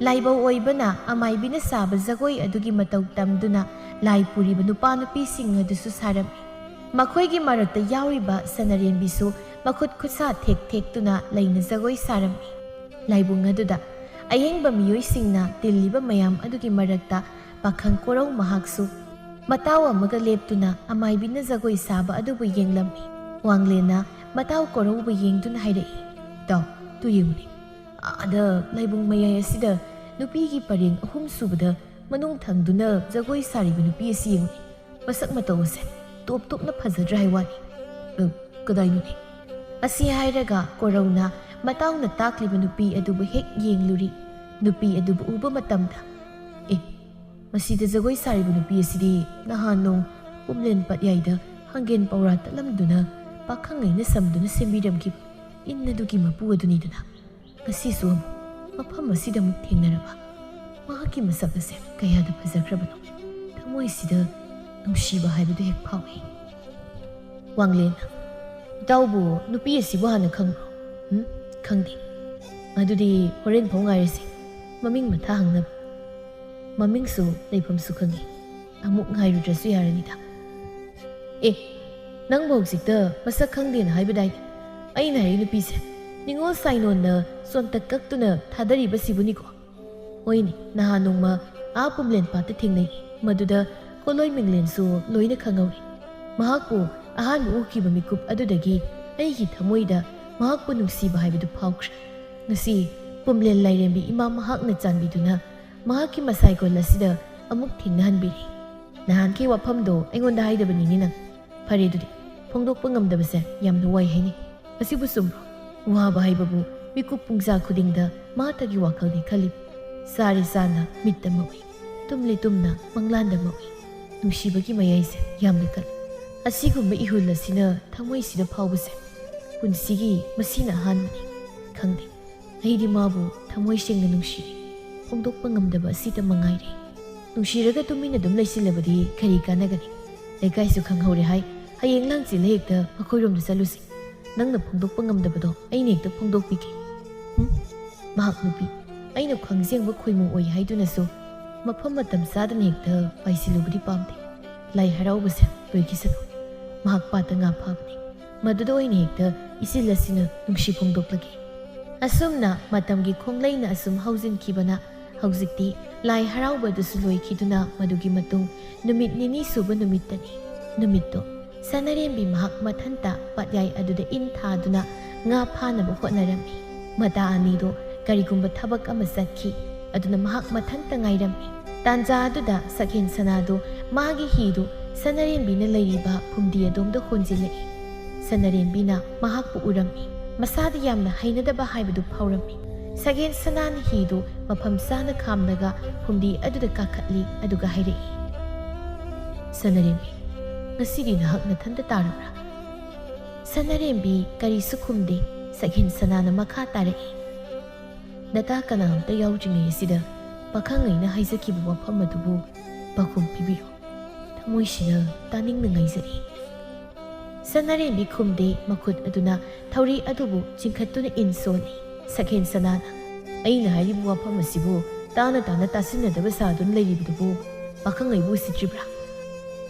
ꯂꯥꯏꯕꯧ ꯑꯣꯏꯕꯅ ꯑꯃꯥꯏꯕꯤꯅ ꯁꯥꯕ ꯖꯒꯣꯏ ꯑꯗꯨꯒꯤ ꯃꯇꯧ ꯇꯝꯗꯨꯅ ꯂꯥꯏ ꯄꯨꯔꯤꯕ ꯅꯨꯄꯥ ꯅꯨꯄꯤꯁꯤꯡ ꯑꯗꯨꯁꯨ ꯁꯥꯔꯝꯃꯤ꯫ ꯃꯈꯣꯏꯒꯤ ꯃꯔꯛꯇ ꯌꯥꯎꯔꯤꯕ ꯁꯅꯥꯔꯦꯝꯕꯤꯁꯨ ꯃꯈꯨꯠ ꯈꯨꯠꯁꯥ ꯊꯦꯛ ꯊꯦꯛꯇꯨꯅ ꯂꯩꯅ ꯖꯒꯣꯏ ꯁꯥꯔꯝꯃꯤ꯫ ꯂꯥꯏꯕꯨꯡ ꯑꯗꯨꯗ ꯑꯌꯦꯡꯕ ꯃꯤꯑꯣꯏꯁꯤꯡꯅ ꯇꯤꯜꯂꯤꯕ ꯃꯌꯥꯝ ꯑꯗꯨꯒꯤ ꯃꯔꯛꯇ ꯄꯥꯈꯪ ꯀꯣꯔꯧ ꯃꯍꯥꯛꯁꯨ ꯃꯇꯥꯎ ꯑꯃꯒ ꯂꯦꯞꯇꯨꯅ ꯑꯃꯥꯏꯕꯤꯅ ꯖꯒꯣꯏ ꯁꯥꯕ ꯑꯗꯨꯕꯨ ꯌꯦꯡꯂꯝꯃꯤ꯫ ꯋꯥꯡꯂꯦꯟꯅ ꯃꯇꯥꯎ ꯀꯣꯔꯧꯕꯨ ꯌꯦꯡꯗꯨꯅ ꯍꯥꯏꯔꯛꯏ, "ꯏꯇꯥꯎ, ꯇꯨ ꯌꯦꯡꯉꯨꯅꯦ꯫ ꯑꯥꯗ ꯂꯥꯏꯕꯨꯡ ꯃꯌꯥꯏ ꯑꯁꯤꯗ ꯅꯨꯄꯤꯒꯤ ꯄꯔꯦꯡ ꯑꯍꯨꯝ ꯁꯨꯕꯗ ꯃꯅꯨꯡ ꯊꯪꯗꯨꯅ ꯖꯒꯣꯏ ꯁꯥꯔꯤꯕ ꯅꯨꯄꯤ ꯑꯁꯤ ꯌꯦꯡꯉꯨꯅꯦ꯫ ꯃꯁꯛ ꯃꯇꯧ ꯑꯁꯦ ꯇꯣꯞ ꯇꯣꯞꯅ ꯐꯖꯗ꯭ꯔꯥ ꯍꯥꯏ ꯋꯥꯅꯤ꯫ ꯑ, ꯀꯗꯥꯏꯅꯣꯅꯦ?" ꯑꯁꯤ ꯍꯥꯏꯔꯒ ꯀꯣꯔꯧꯅ ꯃꯇꯥꯎꯅ ꯇꯥꯛꯂꯤꯕ ꯅꯨꯄꯤ ꯑꯗꯨꯕꯨ ꯍꯦꯛ ꯌꯦꯡꯂꯨꯔꯤ꯫ ꯅꯨꯄꯤ ꯑꯗꯨꯕꯨ ꯎꯕ ꯃꯇꯝꯗ, "ꯑꯦ, ꯃꯁꯤꯗ ꯖꯒꯣꯏ ꯁꯥꯔꯤꯕ ꯅꯨꯄꯤ ꯑꯁꯤꯗꯤ ꯅꯍꯥꯟ ꯅꯣꯡ ꯄꯨꯝꯂꯦꯟ ꯄꯠꯌꯥꯏꯗ ꯍꯪꯒꯦꯟ ꯄꯧꯔꯥ ꯇꯠꯂꯝꯗꯨꯅ ꯄꯥꯈꯪꯉꯩꯅ ꯁꯝꯗꯨꯅ ꯁꯦꯝꯕꯤꯔꯝꯈꯤꯕ ꯏꯟ ꯑꯗꯨꯒꯤ ꯃꯄꯨ ꯑꯗꯨꯅꯤꯗꯅ꯫ ꯉꯁꯤꯁꯨ ꯑꯃꯨꯛ ꯃꯐꯝ ꯑꯁꯤꯗ ꯑꯃꯨꯛ ꯊꯦꯡꯅꯔꯕ꯫ ꯃꯍꯥꯛꯀꯤ ꯃꯁꯛ ꯑꯁꯦ ꯀꯌꯥꯗ ꯐꯖꯈ꯭ꯔꯕꯅꯣ꯫ ꯊꯃꯣꯏꯁꯤꯗ ꯅꯨꯡꯁꯤꯕ ꯍꯥꯏꯕꯗꯨ ꯍꯦꯛ ꯐꯥꯎꯏ꯫" ꯋꯥꯡꯂꯦꯟꯅ, "ꯏꯇꯥꯎꯕꯨ ꯅꯨꯄꯤ ꯑꯁꯤꯕꯨ ꯍꯥꯟꯅ ꯈꯪꯕ꯭ꯔꯣ?" "ꯎꯝ, ꯈꯪꯗꯦ꯫" "ꯑꯗꯨꯗꯤ ꯍꯣꯔꯦꯟ ꯐꯥꯎ ꯉꯥꯏꯔꯁꯤ, ꯃꯃꯤꯡ ꯃꯊꯥ ꯍꯪꯅꯕ꯫ ꯃꯃꯤꯡꯁꯨ ꯂꯩꯐꯝꯁꯨ ꯈꯪꯉꯤ꯫ ꯑꯃꯨꯛ ꯉꯥꯏꯔꯨꯗ꯭ꯔꯁꯨ ꯌꯥꯔꯅꯤꯗ꯫" "ꯑꯦ, ꯅꯪꯕꯨ ꯍꯧꯖꯤꯛꯇ ꯃꯁꯛ ꯈꯪꯗꯦꯅ ꯍꯥꯏꯕꯗꯥꯏꯅꯦ? ꯑꯩꯅ ꯍꯥꯏꯔꯤ ꯅꯨꯄꯤꯁꯦ ꯅꯤꯉꯣꯜ ꯁꯥꯏꯅꯣꯟꯅ ꯁꯣꯟꯇꯛ ꯀꯛꯇꯨꯅ ꯊꯥꯗꯔꯤꯕꯁꯤꯕꯨꯅꯤꯀꯣ꯫ ꯍꯣꯏꯅꯦ, ꯅꯍꯥꯟ ꯅꯣꯡꯃ ꯑꯥ ꯄꯨꯝꯂꯦꯟ ꯄꯥꯠꯇ ꯊꯦꯡꯅꯩ꯫ ꯃꯗꯨꯗ ꯀꯣꯂꯣꯏ ꯃꯤꯡꯂꯦꯟꯁꯨ ꯂꯣꯏꯅ ꯈꯪꯍꯧꯔꯦ꯫ ꯃꯍꯥꯛꯄꯨ ꯑꯍꯥꯟꯕ ꯎꯈꯤꯕ ꯃꯤꯀꯨꯞ ꯑꯗꯨꯗꯒꯤ ꯑꯩꯒꯤ ꯊꯃꯣꯏꯗ ꯃꯍꯥꯛꯄꯨ ꯅꯨꯡꯁꯤꯕ ꯍꯥꯏꯕꯗꯨ ꯐꯥꯎꯈ꯭ꯔꯦ꯫ ꯉꯁꯤ ꯄꯨꯝꯂꯦꯟ ꯂꯥꯏꯔꯦꯝꯕꯤ ꯏꯃꯥ ꯃꯍꯥꯛꯅ ꯆꯥꯟꯕꯤꯗꯨꯅ ꯃꯍꯥꯛꯀꯤ ꯃꯁꯥꯏꯀꯣꯟ ꯑꯁꯤꯗ ꯑꯃꯨꯛ ꯊꯦꯡꯅꯍꯟꯕꯤꯔꯦ꯫ "ꯅꯍꯥꯟꯒꯤ ꯋꯥꯐꯝꯗꯣ ꯑꯩꯉꯣꯟꯗ ꯍꯥꯏꯗꯕꯅꯤꯅꯦ ꯅꯪ꯫ ꯐꯔꯦ ꯑꯗꯨꯗꯤ, ꯐꯣꯡꯗꯣꯛꯄ ꯉꯝꯗꯕꯁꯦ ꯌꯥꯝꯅ ꯋꯥꯏ ꯍꯥꯏꯅꯤ꯫ ꯃꯁꯤꯕꯨ ꯆꯨꯝꯕ꯭ꯔꯣ? ꯋꯥꯕ ꯍꯥꯏꯕꯕꯨ ꯃꯤꯀꯨꯞ ꯄꯨꯡꯖꯥ ꯈꯨꯗꯤꯡꯗ ꯃꯍꯥꯛꯇꯒꯤ ꯋꯥꯈꯜꯅꯤ ꯈꯜꯂꯤꯕ꯫ ꯆꯥꯔꯦ ꯆꯥꯅ ꯃꯤꯠꯇ ꯃꯛꯏ, ꯇꯨꯝꯂꯦ ꯇꯨꯝꯅ ꯃꯪꯂꯥꯟꯗ ꯃꯛꯏ꯫ ꯅꯨꯡꯁꯤꯕꯒꯤ ꯃꯌꯥꯏꯁꯦ ꯌꯥꯝꯅ ꯀꯜꯂꯤ꯫ ꯑꯁꯤꯒꯨꯝꯕ ꯏꯍꯨꯜ ꯑꯁꯤꯅ ꯊꯃꯣꯏꯁꯤꯗ ꯐꯥꯎꯕꯁꯦ ꯄꯨꯟꯁꯤꯒꯤ ꯃꯁꯤꯅ ꯑꯍꯥꯟꯕꯅꯤ꯫ ꯈꯪꯗꯦ, ꯑꯩꯗꯤ ꯃꯥꯕꯨ ꯊꯃꯣꯏ ꯁꯦꯡꯅ ꯅꯨꯡꯁꯤꯔꯤ꯫ ꯐꯣꯡꯗꯣꯛꯄ ꯉꯝꯗꯕ ꯑꯁꯤꯇ ꯃꯉꯥꯏꯔꯦ꯫ ꯅꯨꯡꯁꯤꯔꯒ ꯇꯨꯃꯤꯟꯅ ꯑꯗꯨꯝ ꯂꯩꯁꯤꯜꯂꯕꯗꯤ ꯀꯔꯤ ꯀꯥꯟꯅꯒꯅꯤ? ꯂꯩꯀꯥꯏꯁꯨ ꯈꯪꯍꯧꯔꯦ ꯍꯥꯏ, ꯍꯌꯦꯡ ꯂꯥꯡꯆꯦꯜꯂ ꯍꯦꯛꯇ ꯃꯈꯣꯏꯔꯣꯝꯗ ꯆꯠꯂꯨꯁꯤ꯫ ꯅꯪꯅ ꯐꯣꯡꯗꯣꯛꯄ ꯉꯝꯗꯕꯗꯣ ꯑꯩꯅ ꯍꯦꯛꯇ ꯐꯣꯡꯗꯣꯛꯄꯤꯒꯦ꯫" ꯍꯨꯝ? ꯃꯍꯥꯛ ꯅꯨꯄꯤ, ꯑꯩꯅ ꯈ꯭ꯋꯥꯡꯖꯦꯡꯕ ꯈꯣꯏꯃꯨ ꯑꯣꯏ ꯍꯥꯏꯗꯨꯅꯁꯨ ꯃꯐꯝ ꯃꯇꯝ ꯆꯥꯗꯅ ꯍꯦꯛꯇ ꯄꯥꯏꯁꯤꯜꯂꯨꯕꯗꯤ ꯄꯥꯝꯗꯦ꯫ ꯂꯥꯏ ꯍꯔꯥꯎꯕꯁꯦ ꯂꯣꯏꯈꯤꯁꯅꯨ꯫ ꯃꯍꯥꯛ ꯄꯥꯠꯇ ꯉꯥ ꯐꯥꯕꯅꯤ꯫ ꯃꯗꯨꯗ ꯑꯣꯏꯅ ꯍꯦꯛꯇ ꯏꯆꯤꯜ ꯑꯁꯤꯅ ꯅꯨꯡꯁꯤ ꯐꯣꯡꯗꯣꯛꯂꯒꯦ꯫ ꯑꯁꯨꯝꯅ ꯃꯇꯝꯒꯤ ꯈꯣꯡꯂꯩꯅ ꯑꯁꯨꯝ ꯍꯧꯖꯤꯟꯈꯤꯕꯅ ꯍꯧꯖꯤꯛꯇꯤ ꯂꯥꯏ ꯍꯔꯥꯎꯕꯗꯨꯁꯨ ꯂꯣꯏꯈꯤꯗꯨꯅ ꯃꯗꯨꯒꯤ ꯃꯇꯨꯡ ꯅꯨꯃꯤꯠ ꯅꯤꯅꯤ ꯁꯨꯕ ꯅꯨꯃꯤꯠꯇꯅꯤ꯫ ꯅꯨꯃꯤꯠꯇꯣ ꯁꯅꯥꯔꯦꯝꯕꯤ ꯃꯍꯥꯛ ꯃꯊꯟꯇ ꯄꯥꯠꯌꯥꯏ ꯑꯗꯨꯗ ꯏꯟ ꯊꯥꯗꯨꯅ ꯉꯥ ꯐꯥꯅꯕ ꯍꯣꯠꯅꯔꯝꯃꯤ꯫ ꯃꯇꯥ ꯑꯅꯤꯗꯣ ꯀꯔꯤꯒꯨꯝꯕ ꯊꯕꯛ ꯑꯃ ꯆꯠꯈꯤ꯫ ꯑꯗꯨꯅ ꯃꯍꯥꯛ ꯃꯊꯟꯇ ꯉꯥꯏꯔꯝꯃꯤ꯫ ꯇꯥꯟꯖꯥ ꯑꯗꯨꯗ ꯁꯛꯍꯦꯟ ꯁꯅꯥꯗꯨ ꯃꯥꯒꯤ ꯍꯤꯗꯨ ꯁꯅꯥꯔꯦꯝꯕꯤꯅ ꯂꯩꯔꯤꯕ ꯐꯨꯝꯗꯤ ꯑꯗꯣꯝꯗ ꯍꯣꯟꯖꯤꯜꯂꯛꯏ꯫ ꯁꯅꯥꯔꯦꯝꯕꯤꯅ ꯃꯍꯥꯛꯄꯨ ꯎꯔꯝꯃꯤ꯫ ꯃꯁꯥꯗ ꯌꯥꯝꯅ ꯍꯩꯅꯗꯕ ꯍꯥꯏꯕꯗꯨ ꯐꯥꯎꯔꯝꯃꯤ꯫ ꯁꯛꯍꯦꯟ ꯁꯅꯥꯅ ꯍꯤꯗꯨ ꯃꯐꯝ ꯆꯥꯅ ꯈꯥꯝꯂꯒ ꯐꯨꯝꯗꯤ ꯑꯗꯨꯗ ꯀꯥꯈꯠꯂꯤ, ꯑꯗꯨꯒ ꯍꯥꯏꯔꯛꯏ, "ꯁꯅꯥꯔꯦꯝꯕꯤ, ꯉꯁꯤꯗꯤ ꯅꯍꯥꯛ ꯅꯊꯟꯇ ꯇꯥꯔꯕ꯭ꯔꯥ?" ꯁꯅꯥꯔꯦꯝꯕꯤ ꯀꯔꯤꯁꯨ ꯈꯨꯝꯗꯦ꯫ ꯁꯛꯍꯦꯟ ꯁꯅꯥꯅ ꯃꯈꯥ ꯇꯥꯔꯛꯏ, "ꯅꯇꯥ ꯀꯅꯥꯝꯇ ꯌꯥꯎꯗ꯭ꯔꯤꯉꯩ ꯑꯁꯤꯗ ꯄꯥꯈꯪ ꯑꯩꯅ ꯍꯥꯏꯖꯈꯤꯕ ꯋꯥꯐꯝ ꯑꯗꯨꯕꯨ ꯄꯥꯎꯈꯨꯝ ꯄꯤꯕꯤꯌꯨ꯫ ꯊꯃꯣꯏꯁꯤꯅ ꯇꯥꯅꯤꯡꯅ ꯉꯥꯏꯖꯔꯤ꯫" ꯁꯅꯥꯔꯦꯝꯕꯤ ꯈꯨꯝꯗꯦ, ꯃꯈꯨꯠ ꯑꯗꯨꯅ ꯊꯧꯔꯤ ꯑꯗꯨꯕꯨ ꯆꯤꯡꯈꯠꯇꯨꯅ ꯏꯟ ꯁꯣꯜꯂꯤ꯫ ꯁꯛꯍꯦꯟ ꯁꯅꯥꯅ, "ꯑꯩꯅ ꯍꯥꯏꯔꯤꯕ ꯋꯥꯐꯝ ꯑꯁꯤꯕꯨ ꯇꯥꯅ ꯇꯥꯅ ꯇꯥꯁꯤꯟꯅꯗꯕ ꯁꯥꯗꯨꯅ ꯂꯩꯔꯤꯕꯗꯨꯕꯨ ꯄꯥꯈꯪ ꯑꯩꯕꯨ ꯎꯁꯤꯠꯇ꯭ꯔꯤꯕ꯭ꯔꯥ?"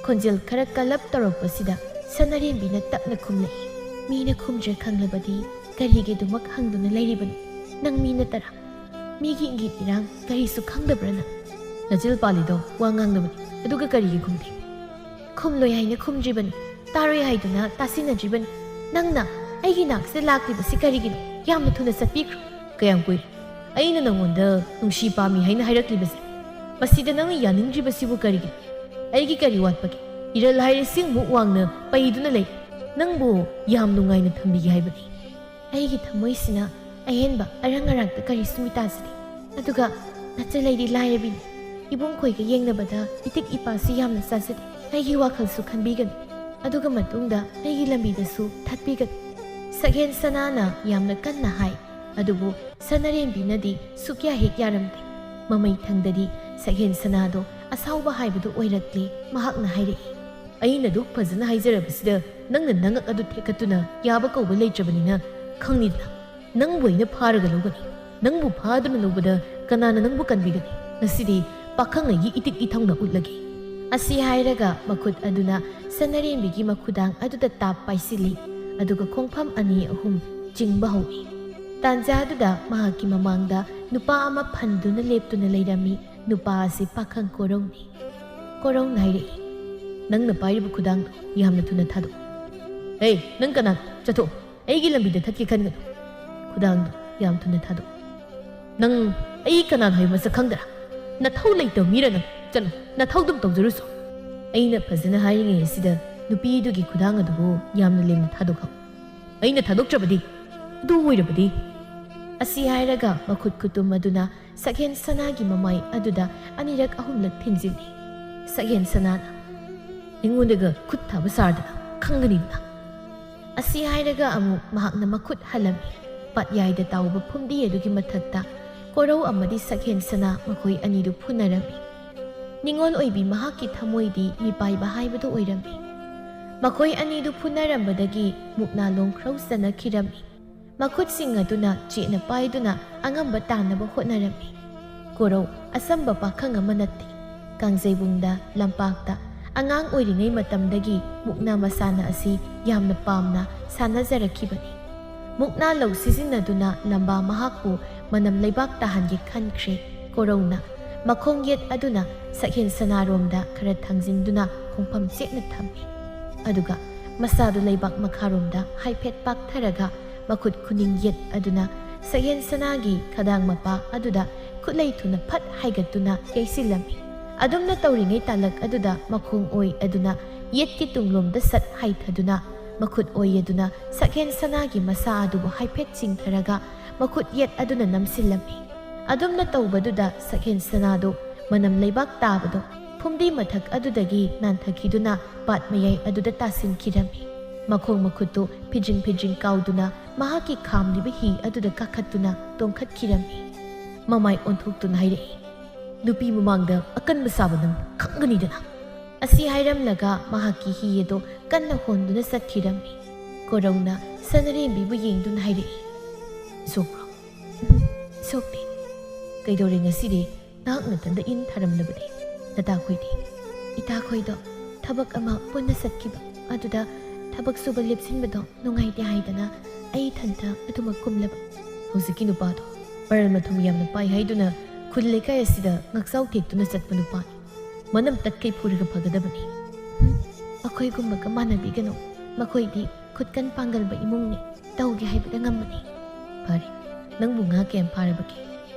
ꯈꯣꯟꯖꯦꯜ ꯈꯔ ꯀꯜꯂꯞ ꯇꯧꯔꯛꯄꯁꯤꯗ ꯁꯅꯥꯔꯦꯝꯕꯤꯅ ꯇꯞꯅ ꯈꯨꯝꯂꯛꯏ, "ꯃꯤꯅ ꯈꯨꯝꯗ꯭ꯔꯦ ꯈꯪꯂꯕꯗꯤ ꯀꯔꯤꯒꯤꯗꯃꯛ ꯍꯪꯗꯨꯅ ꯂꯩꯔꯤꯕꯅꯣ? ꯅꯪ ꯃꯤ ꯅꯠꯇꯔꯥ? ꯃꯤꯒꯤ ꯏꯪꯒꯤꯠ ꯏꯔꯥꯡ ꯀꯔꯤꯁꯨ ꯈꯪꯗꯕ꯭ꯔꯥ ꯅꯪ?" "ꯅꯆꯤꯜ ꯄꯥꯜꯂꯤꯗꯣ ꯋꯥ ꯉꯥꯡꯅꯕꯅꯤ, ꯑꯗꯨꯒ ꯀꯔꯤꯒꯤ ꯈꯨꯝꯗꯦ?" "ꯈꯨꯝꯂꯣꯏ ꯍꯥꯏꯅ ꯈꯨꯝꯗ꯭ꯔꯤꯕꯅꯤ, ꯇꯥꯔꯣꯏ ꯍꯥꯏꯗꯨꯅ ꯇꯥꯁꯤꯟꯅꯗ꯭ꯔꯤꯕꯅꯤ꯫ ꯅꯪꯅ ꯑꯩꯒꯤ ꯅꯥꯛꯁꯤꯗ ꯂꯥꯛꯂꯤꯕꯁꯤ ꯀꯔꯤꯒꯤꯅꯣ? ꯌꯥꯝꯅ ꯊꯨꯅ ꯆꯠꯄꯤꯈ꯭ꯔꯣ꯫" "ꯀꯌꯥꯝ ꯀꯨꯏꯔꯦ?" ꯑꯩꯅ ꯅꯉꯣꯟꯗ ꯅꯨꯡꯁꯤ ꯄꯥꯝꯃꯤ ꯍꯥꯏꯅ ꯍꯥꯏꯔꯛꯂꯤꯕꯁꯦ, ꯃꯁꯤꯗ ꯅꯪꯅ ꯌꯥꯅꯤꯡꯗ꯭ꯔꯤꯕꯁꯤꯕꯨ ꯀꯔꯤꯒꯤꯅꯣ? ꯑꯩꯒꯤ ꯀꯔꯤ ꯋꯥꯠꯄꯒꯦ? ꯏꯔꯜ ꯍꯥꯏꯔꯦ ꯁꯤꯡꯃꯨꯛ ꯋꯥꯡꯅ ꯄꯩꯗꯨꯅ ꯂꯩ꯫ ꯅꯪꯕꯨ ꯌꯥꯝ ꯅꯨꯡꯉꯥꯏꯅ ꯊꯝꯕꯤꯒꯦ ꯍꯥꯏꯕꯅꯤ꯫ ꯑꯩꯒꯤ ꯊꯃꯣꯏꯁꯤꯅ ꯑꯍꯦꯟꯕ ꯑꯔꯪ ꯑꯔꯥꯛꯇ ꯀꯔꯤꯁꯨ ꯃꯤꯇꯥꯁꯤꯗꯦ꯫ ꯑꯗꯨꯒ ꯅꯆꯜ ꯑꯩꯗꯤ ꯂꯥꯏꯔꯕꯤꯅꯤ꯫ ꯏꯕꯨꯡꯈꯣꯏꯒ ꯌꯦꯡꯅꯕꯗ ꯏꯇꯤꯛ ꯏꯄꯥꯁꯤ ꯌꯥꯝꯅ ꯆꯥꯖꯗꯦ꯫ ꯑꯩꯒꯤ ꯋꯥꯈꯜꯁꯨ ꯈꯟꯕꯤꯒꯅꯨ꯫ ꯑꯗꯨꯒ ꯃꯇꯨꯡꯗ ꯑꯩꯒꯤ ꯂꯝꯕꯤꯗꯁꯨ ꯊꯠꯄꯤꯒꯅꯨ꯫ ꯁꯛꯍꯦꯟ ꯁꯅꯥꯅ ꯌꯥꯝꯅ ꯀꯟꯅ ꯍꯥꯏ꯫ ꯑꯗꯨꯕꯨ ꯁꯅꯔꯦꯝꯕꯤꯅꯗꯤ ꯁꯨꯛꯌꯥ ꯍꯦꯛ ꯌꯥꯔꯝꯗꯦ꯫ ꯃꯃꯩ ꯊꯪꯗꯗꯤ ꯁꯛꯍꯦꯟ ꯁꯅꯥꯗꯣ ꯑꯁꯥꯎꯕ ꯍꯥꯏꯕꯗꯨ ꯑꯣꯏꯔꯛꯂꯦ꯫ ꯃꯍꯥꯛꯅ ꯍꯥꯏꯔꯛꯏ, "ꯑꯩꯅ ꯑꯗꯨꯛ ꯐꯖꯅ ꯍꯥꯏꯖꯔꯕꯁꯤꯗ ꯅꯪꯅ ꯅꯉꯛ ꯑꯗꯨ ꯊꯦꯛꯀꯠꯇꯨꯅ ꯌꯥꯕ ꯀꯧꯕ ꯂꯩꯇ꯭ꯔꯕꯅꯤꯅ ꯈꯪꯅꯤꯗꯅ꯫ ꯅꯪꯕꯨ ꯑꯩꯅ ꯐꯥꯔꯒ ꯂꯧꯒꯅꯤ꯫ ꯅꯪꯕꯨ ꯐꯥꯗꯨꯅ ꯂꯧꯕꯗ ꯀꯅꯥꯅ ꯅꯪꯕꯨ ꯀꯟꯕꯤꯒꯅꯤ? ꯉꯁꯤꯗꯤ ꯄꯥꯈꯪ ꯑꯩꯒꯤ ꯏꯇꯤꯛ ꯏꯊꯧꯅ ꯎꯠꯂꯒꯦ"꯫ ꯑꯁꯤ ꯍꯥꯏꯔꯒ ꯃꯈꯨꯠ ꯑꯗꯨꯅ ꯁꯅꯔꯦꯝꯕꯤꯒꯤ ꯃꯈꯨꯗꯥꯡ ꯑꯗꯨꯗ ꯇꯥꯞ ꯄꯥꯏꯁꯤꯜꯂꯤ꯫ ꯑꯗꯨꯒ ꯈꯣꯡꯐꯝ ꯑꯅꯤ ꯑꯍꯨꯝ ꯆꯤꯡꯕ ꯍꯧꯏ꯫ ꯇꯥꯟꯖꯥꯗꯨꯗ ꯃꯍꯥꯛꯀꯤ ꯃꯃꯥꯡꯗ ꯅꯨꯄꯥ ꯑꯃ ꯐꯟꯗꯨꯅ ꯂꯦꯞꯇꯨꯅ ꯂꯩꯔꯝꯃꯤ꯫ ꯅꯨꯄꯥ ꯑꯁꯤ ꯄꯥꯈꯪ ꯀꯣꯔꯧꯅꯤ꯫ ꯀꯣꯔꯧꯅ ꯍꯥꯏꯔꯛꯏ, "ꯅꯪꯅ ꯄꯥꯏꯔꯤꯕ ꯈꯨꯗꯥꯡꯗꯣ ꯌꯥꯝꯅ ꯊꯨꯅ ꯊꯥꯗꯣꯛꯎ"꯫ "ꯍꯦ, ꯅꯪ ꯀꯅꯥꯅꯣ? ꯆꯠꯊꯣꯛ꯫ ꯑꯩꯒꯤ ꯂꯝꯕꯤꯗ ꯊꯠꯀꯦ ꯈꯟꯒꯅꯨ꯫ ꯈꯨꯗꯥꯡꯗꯣ ꯌꯥꯝ ꯊꯨꯅ ꯊꯥꯗꯣꯛꯎ"꯫ "ꯅꯪ ꯑꯩ ꯀꯅꯥꯅꯣ ꯍꯥꯏꯕ ꯃꯁꯛ ꯈꯪꯗ꯭ꯔꯥ? ꯅꯊꯧ ꯂꯩꯇꯕ ꯃꯤꯔ ꯅꯪ? ꯆꯠꯂꯣ, ꯅꯊꯧꯗꯨꯝ ꯇꯧꯖꯔꯨꯁꯣ"꯫ ꯑꯩꯅ ꯐꯖꯅ ꯍꯥꯏꯔꯤꯉꯩ ꯑꯁꯤꯗ ꯅꯨꯄꯤꯗꯨꯒꯤ ꯈꯨꯗꯥꯡ ꯑꯗꯨꯕꯨ ꯌꯥꯝꯅ ꯂꯦꯝꯅ ꯊꯥꯗꯣꯛꯍꯧ꯫ "ꯑꯩꯅ ꯊꯥꯗꯣꯛꯇ꯭ꯔꯕꯗꯤ? ꯑꯗꯨ ꯑꯣꯏꯔꯕꯗꯤ?" ꯑꯁꯤ ꯍꯥꯏꯔꯒ ꯃꯈꯨꯠ ꯈꯨꯇꯨꯝ ꯑꯗꯨꯅ ꯁꯛꯍꯦꯟ ꯁꯅꯥꯒꯤ ꯃꯃꯥꯏ ꯑꯗꯨꯗ ꯑꯅꯤꯔꯛ ꯑꯍꯨꯝꯂꯛ ꯊꯤꯟꯖꯤꯜꯂꯤ꯫ ꯁꯛꯍꯦꯟ ꯁꯅꯥꯅ, "ꯑꯩꯉꯣꯟꯗꯒ ꯈꯨꯠ ꯊꯥꯕ ꯁꯥꯔꯗꯅ ꯈꯪꯒꯅꯤꯗꯅ"꯫ ꯑꯁꯤ ꯍꯥꯏꯔꯒ ꯑꯃꯨꯛ ꯃꯍꯥꯛꯅ ꯃꯈꯨꯠ ꯍꯜꯂꯝꯃꯤ꯫ ꯄꯥꯠꯌꯥꯏꯗ ꯇꯥꯎꯕ ꯐꯨꯝꯗꯤ ꯑꯗꯨꯒꯤ ꯃꯊꯛꯇ ꯀꯣꯔꯧ ꯑꯃꯗꯤ ꯁꯛꯍꯦꯟ ꯁꯅꯥ ꯃꯈꯣꯏ ꯑꯅꯤꯗꯨ ꯐꯨꯅꯔꯝꯃꯤ꯫ ꯅꯤꯉꯣꯜ ꯑꯣꯏꯕꯤ ꯃꯍꯥꯛꯀꯤ ꯊꯃꯣꯏꯗꯤ ꯃꯤꯄꯥꯏꯕ ꯍꯥꯏꯕꯗꯨ ꯑꯣꯏꯔꯝꯃꯤ꯫ ꯃꯈꯣꯏ ꯑꯅꯤꯗꯨ ꯐꯨꯅꯔꯝꯕꯗꯒꯤ ꯃꯨꯛꯅꯥ ꯂꯣꯡꯈ꯭ꯔꯧ ꯆꯅꯈꯤꯔꯝꯃꯤ꯫ ꯃꯈꯨꯠꯁꯤꯡ ꯑꯗꯨꯅ ꯆꯦꯠꯅ ꯄꯥꯏꯗꯨꯅ ꯑꯉꯝꯕ ꯇꯥꯟꯅꯕ ꯍꯣꯠꯅꯔꯝꯃꯤ꯫ ꯀꯣꯔꯧ ꯑꯆꯝꯕ ꯄꯥꯈꯪ ꯑꯃ ꯅꯠꯇꯦ꯫ ꯀꯥꯡꯖꯩꯕꯨꯡꯗ, ꯂꯝꯄꯥꯛꯇ ꯑꯉꯥꯡ ꯑꯣꯏꯔꯤꯉꯩ ꯃꯇꯝꯗꯒꯤ ꯃꯨꯛꯅꯥ ꯃꯁꯥꯟꯅ ꯑꯁꯤ ꯌꯥꯝꯅ ꯄꯥꯝꯅ ꯁꯥꯟꯅꯖꯔꯛꯈꯤꯕꯅꯤ꯫ ꯃꯨꯛꯅꯥ ꯂꯧ ꯁꯤꯖꯤꯟꯅꯗꯨꯅ ꯂꯝꯕꯥ ꯃꯍꯥꯛꯄꯨ ꯃꯅꯝ ꯂꯩꯕꯥꯛ ꯇꯥꯍꯟꯒꯦ ꯈꯟꯈ꯭ꯔꯦ꯫ ꯀꯣꯔꯧꯅ ꯃꯈꯣꯡ ꯌꯦꯠ ꯑꯗꯨꯅ ꯁꯛꯍꯦꯟ ꯁꯅꯥꯔꯣꯝꯗ ꯈꯔ ꯊꯥꯡꯖꯤꯟꯗꯨꯅ ꯈꯣꯡꯐꯝ ꯆꯦꯠꯅ ꯊꯝꯃꯤ꯫ ꯑꯗꯨꯒ ꯃꯁꯥꯗꯨ ꯂꯩꯕꯥꯛ ꯃꯈꯥꯔꯣꯝꯗ ꯍꯥꯏꯐꯦꯠ ꯄꯥꯛꯊꯔꯒ ꯃꯈꯨꯠ ꯈꯨꯅꯤꯡ ꯌꯦꯠ ꯑꯗꯨꯅ ꯁꯛꯍꯦꯟ ꯁꯅꯥꯒꯤ ꯈꯗꯥꯡ ꯃꯄꯥ ꯑꯗꯨꯗ ꯈꯨꯠꯂꯩ ꯊꯨꯅ ꯐꯠ ꯍꯥꯏꯒꯠꯇꯨꯅ ꯌꯩꯁꯤꯜꯂꯝꯃꯤ꯫ ꯑꯗꯨꯝꯅ ꯇꯧꯔꯤꯉꯩ ꯇꯥꯂꯛ ꯑꯗꯨꯗ ꯃꯈꯣꯡ ꯑꯣꯏ ꯑꯗꯨꯅ ꯌꯦꯠꯀꯤ ꯇꯨꯡꯂꯣꯝꯗ ꯁꯠ ꯍꯥꯏꯊꯗꯨꯅ ꯃꯈꯨꯠ ꯑꯣꯏ ꯑꯗꯨꯅ ꯁꯛꯍꯦꯟ ꯁꯅꯥꯒꯤ ꯃꯁꯥ ꯑꯗꯨꯕꯨ ꯍꯥꯏꯐꯦꯠ ꯆꯤꯡꯊꯔꯒ ꯃꯈꯨꯠ ꯌꯦꯠ ꯑꯗꯨꯅ ꯅꯝꯁꯤꯜꯂꯝꯃꯤ꯫ ꯑꯗꯨꯝꯅ ꯇꯧꯕꯗꯨꯗ ꯁꯛꯍꯦꯟ ꯁꯅꯥꯗꯨ ꯃꯅꯝ ꯂꯩꯕꯥꯛ ꯇꯥꯕꯗꯣ ꯐꯨꯝꯗꯤ ꯃꯊꯛ ꯑꯗꯨꯗꯒꯤ ꯅꯥꯟꯊꯈꯤꯗꯨꯅ ꯄꯥꯠ ꯃꯌꯥꯏ ꯑꯗꯨꯗ ꯇꯥꯁꯤꯟꯈꯤꯔꯝꯃꯤ꯫ ꯃꯈꯣꯡ ꯃꯈꯨꯠꯇꯨ ꯐꯤꯗ꯭ꯔꯤꯡ ꯐꯤꯗ꯭ꯔꯤꯡ ꯀꯥꯎꯗꯨꯅ ꯃꯍꯥꯛꯀꯤ ꯈꯥꯝꯂꯤꯕ ꯍꯤ ꯑꯗꯨꯗ ꯀꯥꯈꯠꯇꯨꯅ ꯇꯣꯡꯈꯠꯈꯤꯔꯝꯃꯤ꯫ ꯃꯃꯥꯏ ꯑꯣꯟꯊꯣꯛꯇꯨꯅ ꯍꯥꯏꯔꯛꯏ, "ꯅꯨꯄꯤ ꯃꯃꯥꯡꯗ ꯑꯀꯟꯕ ꯁꯥꯕ ꯅꯪ ꯈꯪꯒꯅꯤꯗꯅ?" ꯑꯁꯤ ꯍꯥꯏꯔꯝꯂꯒ ꯃꯍꯥꯛꯀꯤ ꯍꯤ ꯑꯗꯨ ꯀꯟꯅ ꯍꯣꯟꯗꯨꯅ ꯆꯠꯈꯤꯔꯝꯃꯤ꯫ ꯀꯣꯔꯧꯅ ꯁꯅꯔꯦꯝꯕꯤꯕꯨ ꯌꯦꯡꯗꯨꯅ ꯍꯥꯏꯔꯛꯏ, "ꯁꯣꯛꯄ꯭ꯔꯣ?" "ꯎꯝ, ꯁꯣꯛꯇꯦ꯫ ꯀꯩꯗꯧꯔꯦ ꯉꯁꯤꯗꯤ? ꯅꯍꯥꯛ ꯅꯊꯟꯗ ꯏꯟ ꯊꯥꯔꯝꯂꯕꯗꯤ? ꯅꯇꯥꯈꯣꯏꯗꯤ?" "ꯏꯇꯥꯈꯣꯏꯗꯣ ꯊꯕꯛ ꯑꯃ ꯄꯨꯟꯅ ꯆꯠꯈꯤꯕ, ꯑꯗꯨꯗ ꯊꯕꯛ ꯁꯨꯕ ꯂꯦꯞꯁꯤꯟꯕꯗꯣ ꯅꯨꯡꯉꯥꯏꯇꯦ ꯍꯥꯏꯗꯅ ꯑꯩ ꯏꯊꯟꯇ ꯑꯗꯨꯃꯛ ꯀꯨꯝꯂꯕ꯫" "ꯍꯧꯖꯤꯛꯀꯤ ꯅꯨꯄꯥꯗꯣ ꯃꯔꯜ ꯃꯊꯨꯝ ꯌꯥꯝꯅ ꯄꯥꯏ ꯍꯥꯏꯗꯨꯅ ꯈꯨꯜ ꯂꯩꯀꯥꯏ ꯑꯁꯤꯗ ꯉꯥꯛꯆꯥꯎ ꯊꯦꯛꯇꯨꯅ ꯆꯠꯄ ꯅꯨꯄꯥꯅꯤ꯫ ꯃꯅꯝ ꯇꯠꯈꯩ ꯐꯨꯔꯒ ꯐꯒꯗꯕꯅꯤ꯫" "ꯎꯝ, ꯑꯩꯈꯣꯏꯒꯨꯝꯕꯒ ꯃꯥꯟꯅꯕꯤꯒꯅꯨ꯫ ꯃꯈꯣꯏꯗꯤ ꯈꯨꯠꯀꯟ ꯄꯥꯡꯒꯜꯕ ꯏꯃꯨꯡꯅꯤ꯫ ꯇꯧꯒꯦ ꯍꯥꯏꯕꯗ ꯉꯝꯕꯅꯤ꯫" "ꯐꯔꯦ, ꯅꯪꯕꯨ ꯉꯥ ꯀꯌꯥꯝ ꯐꯥꯔꯕꯒꯦ?"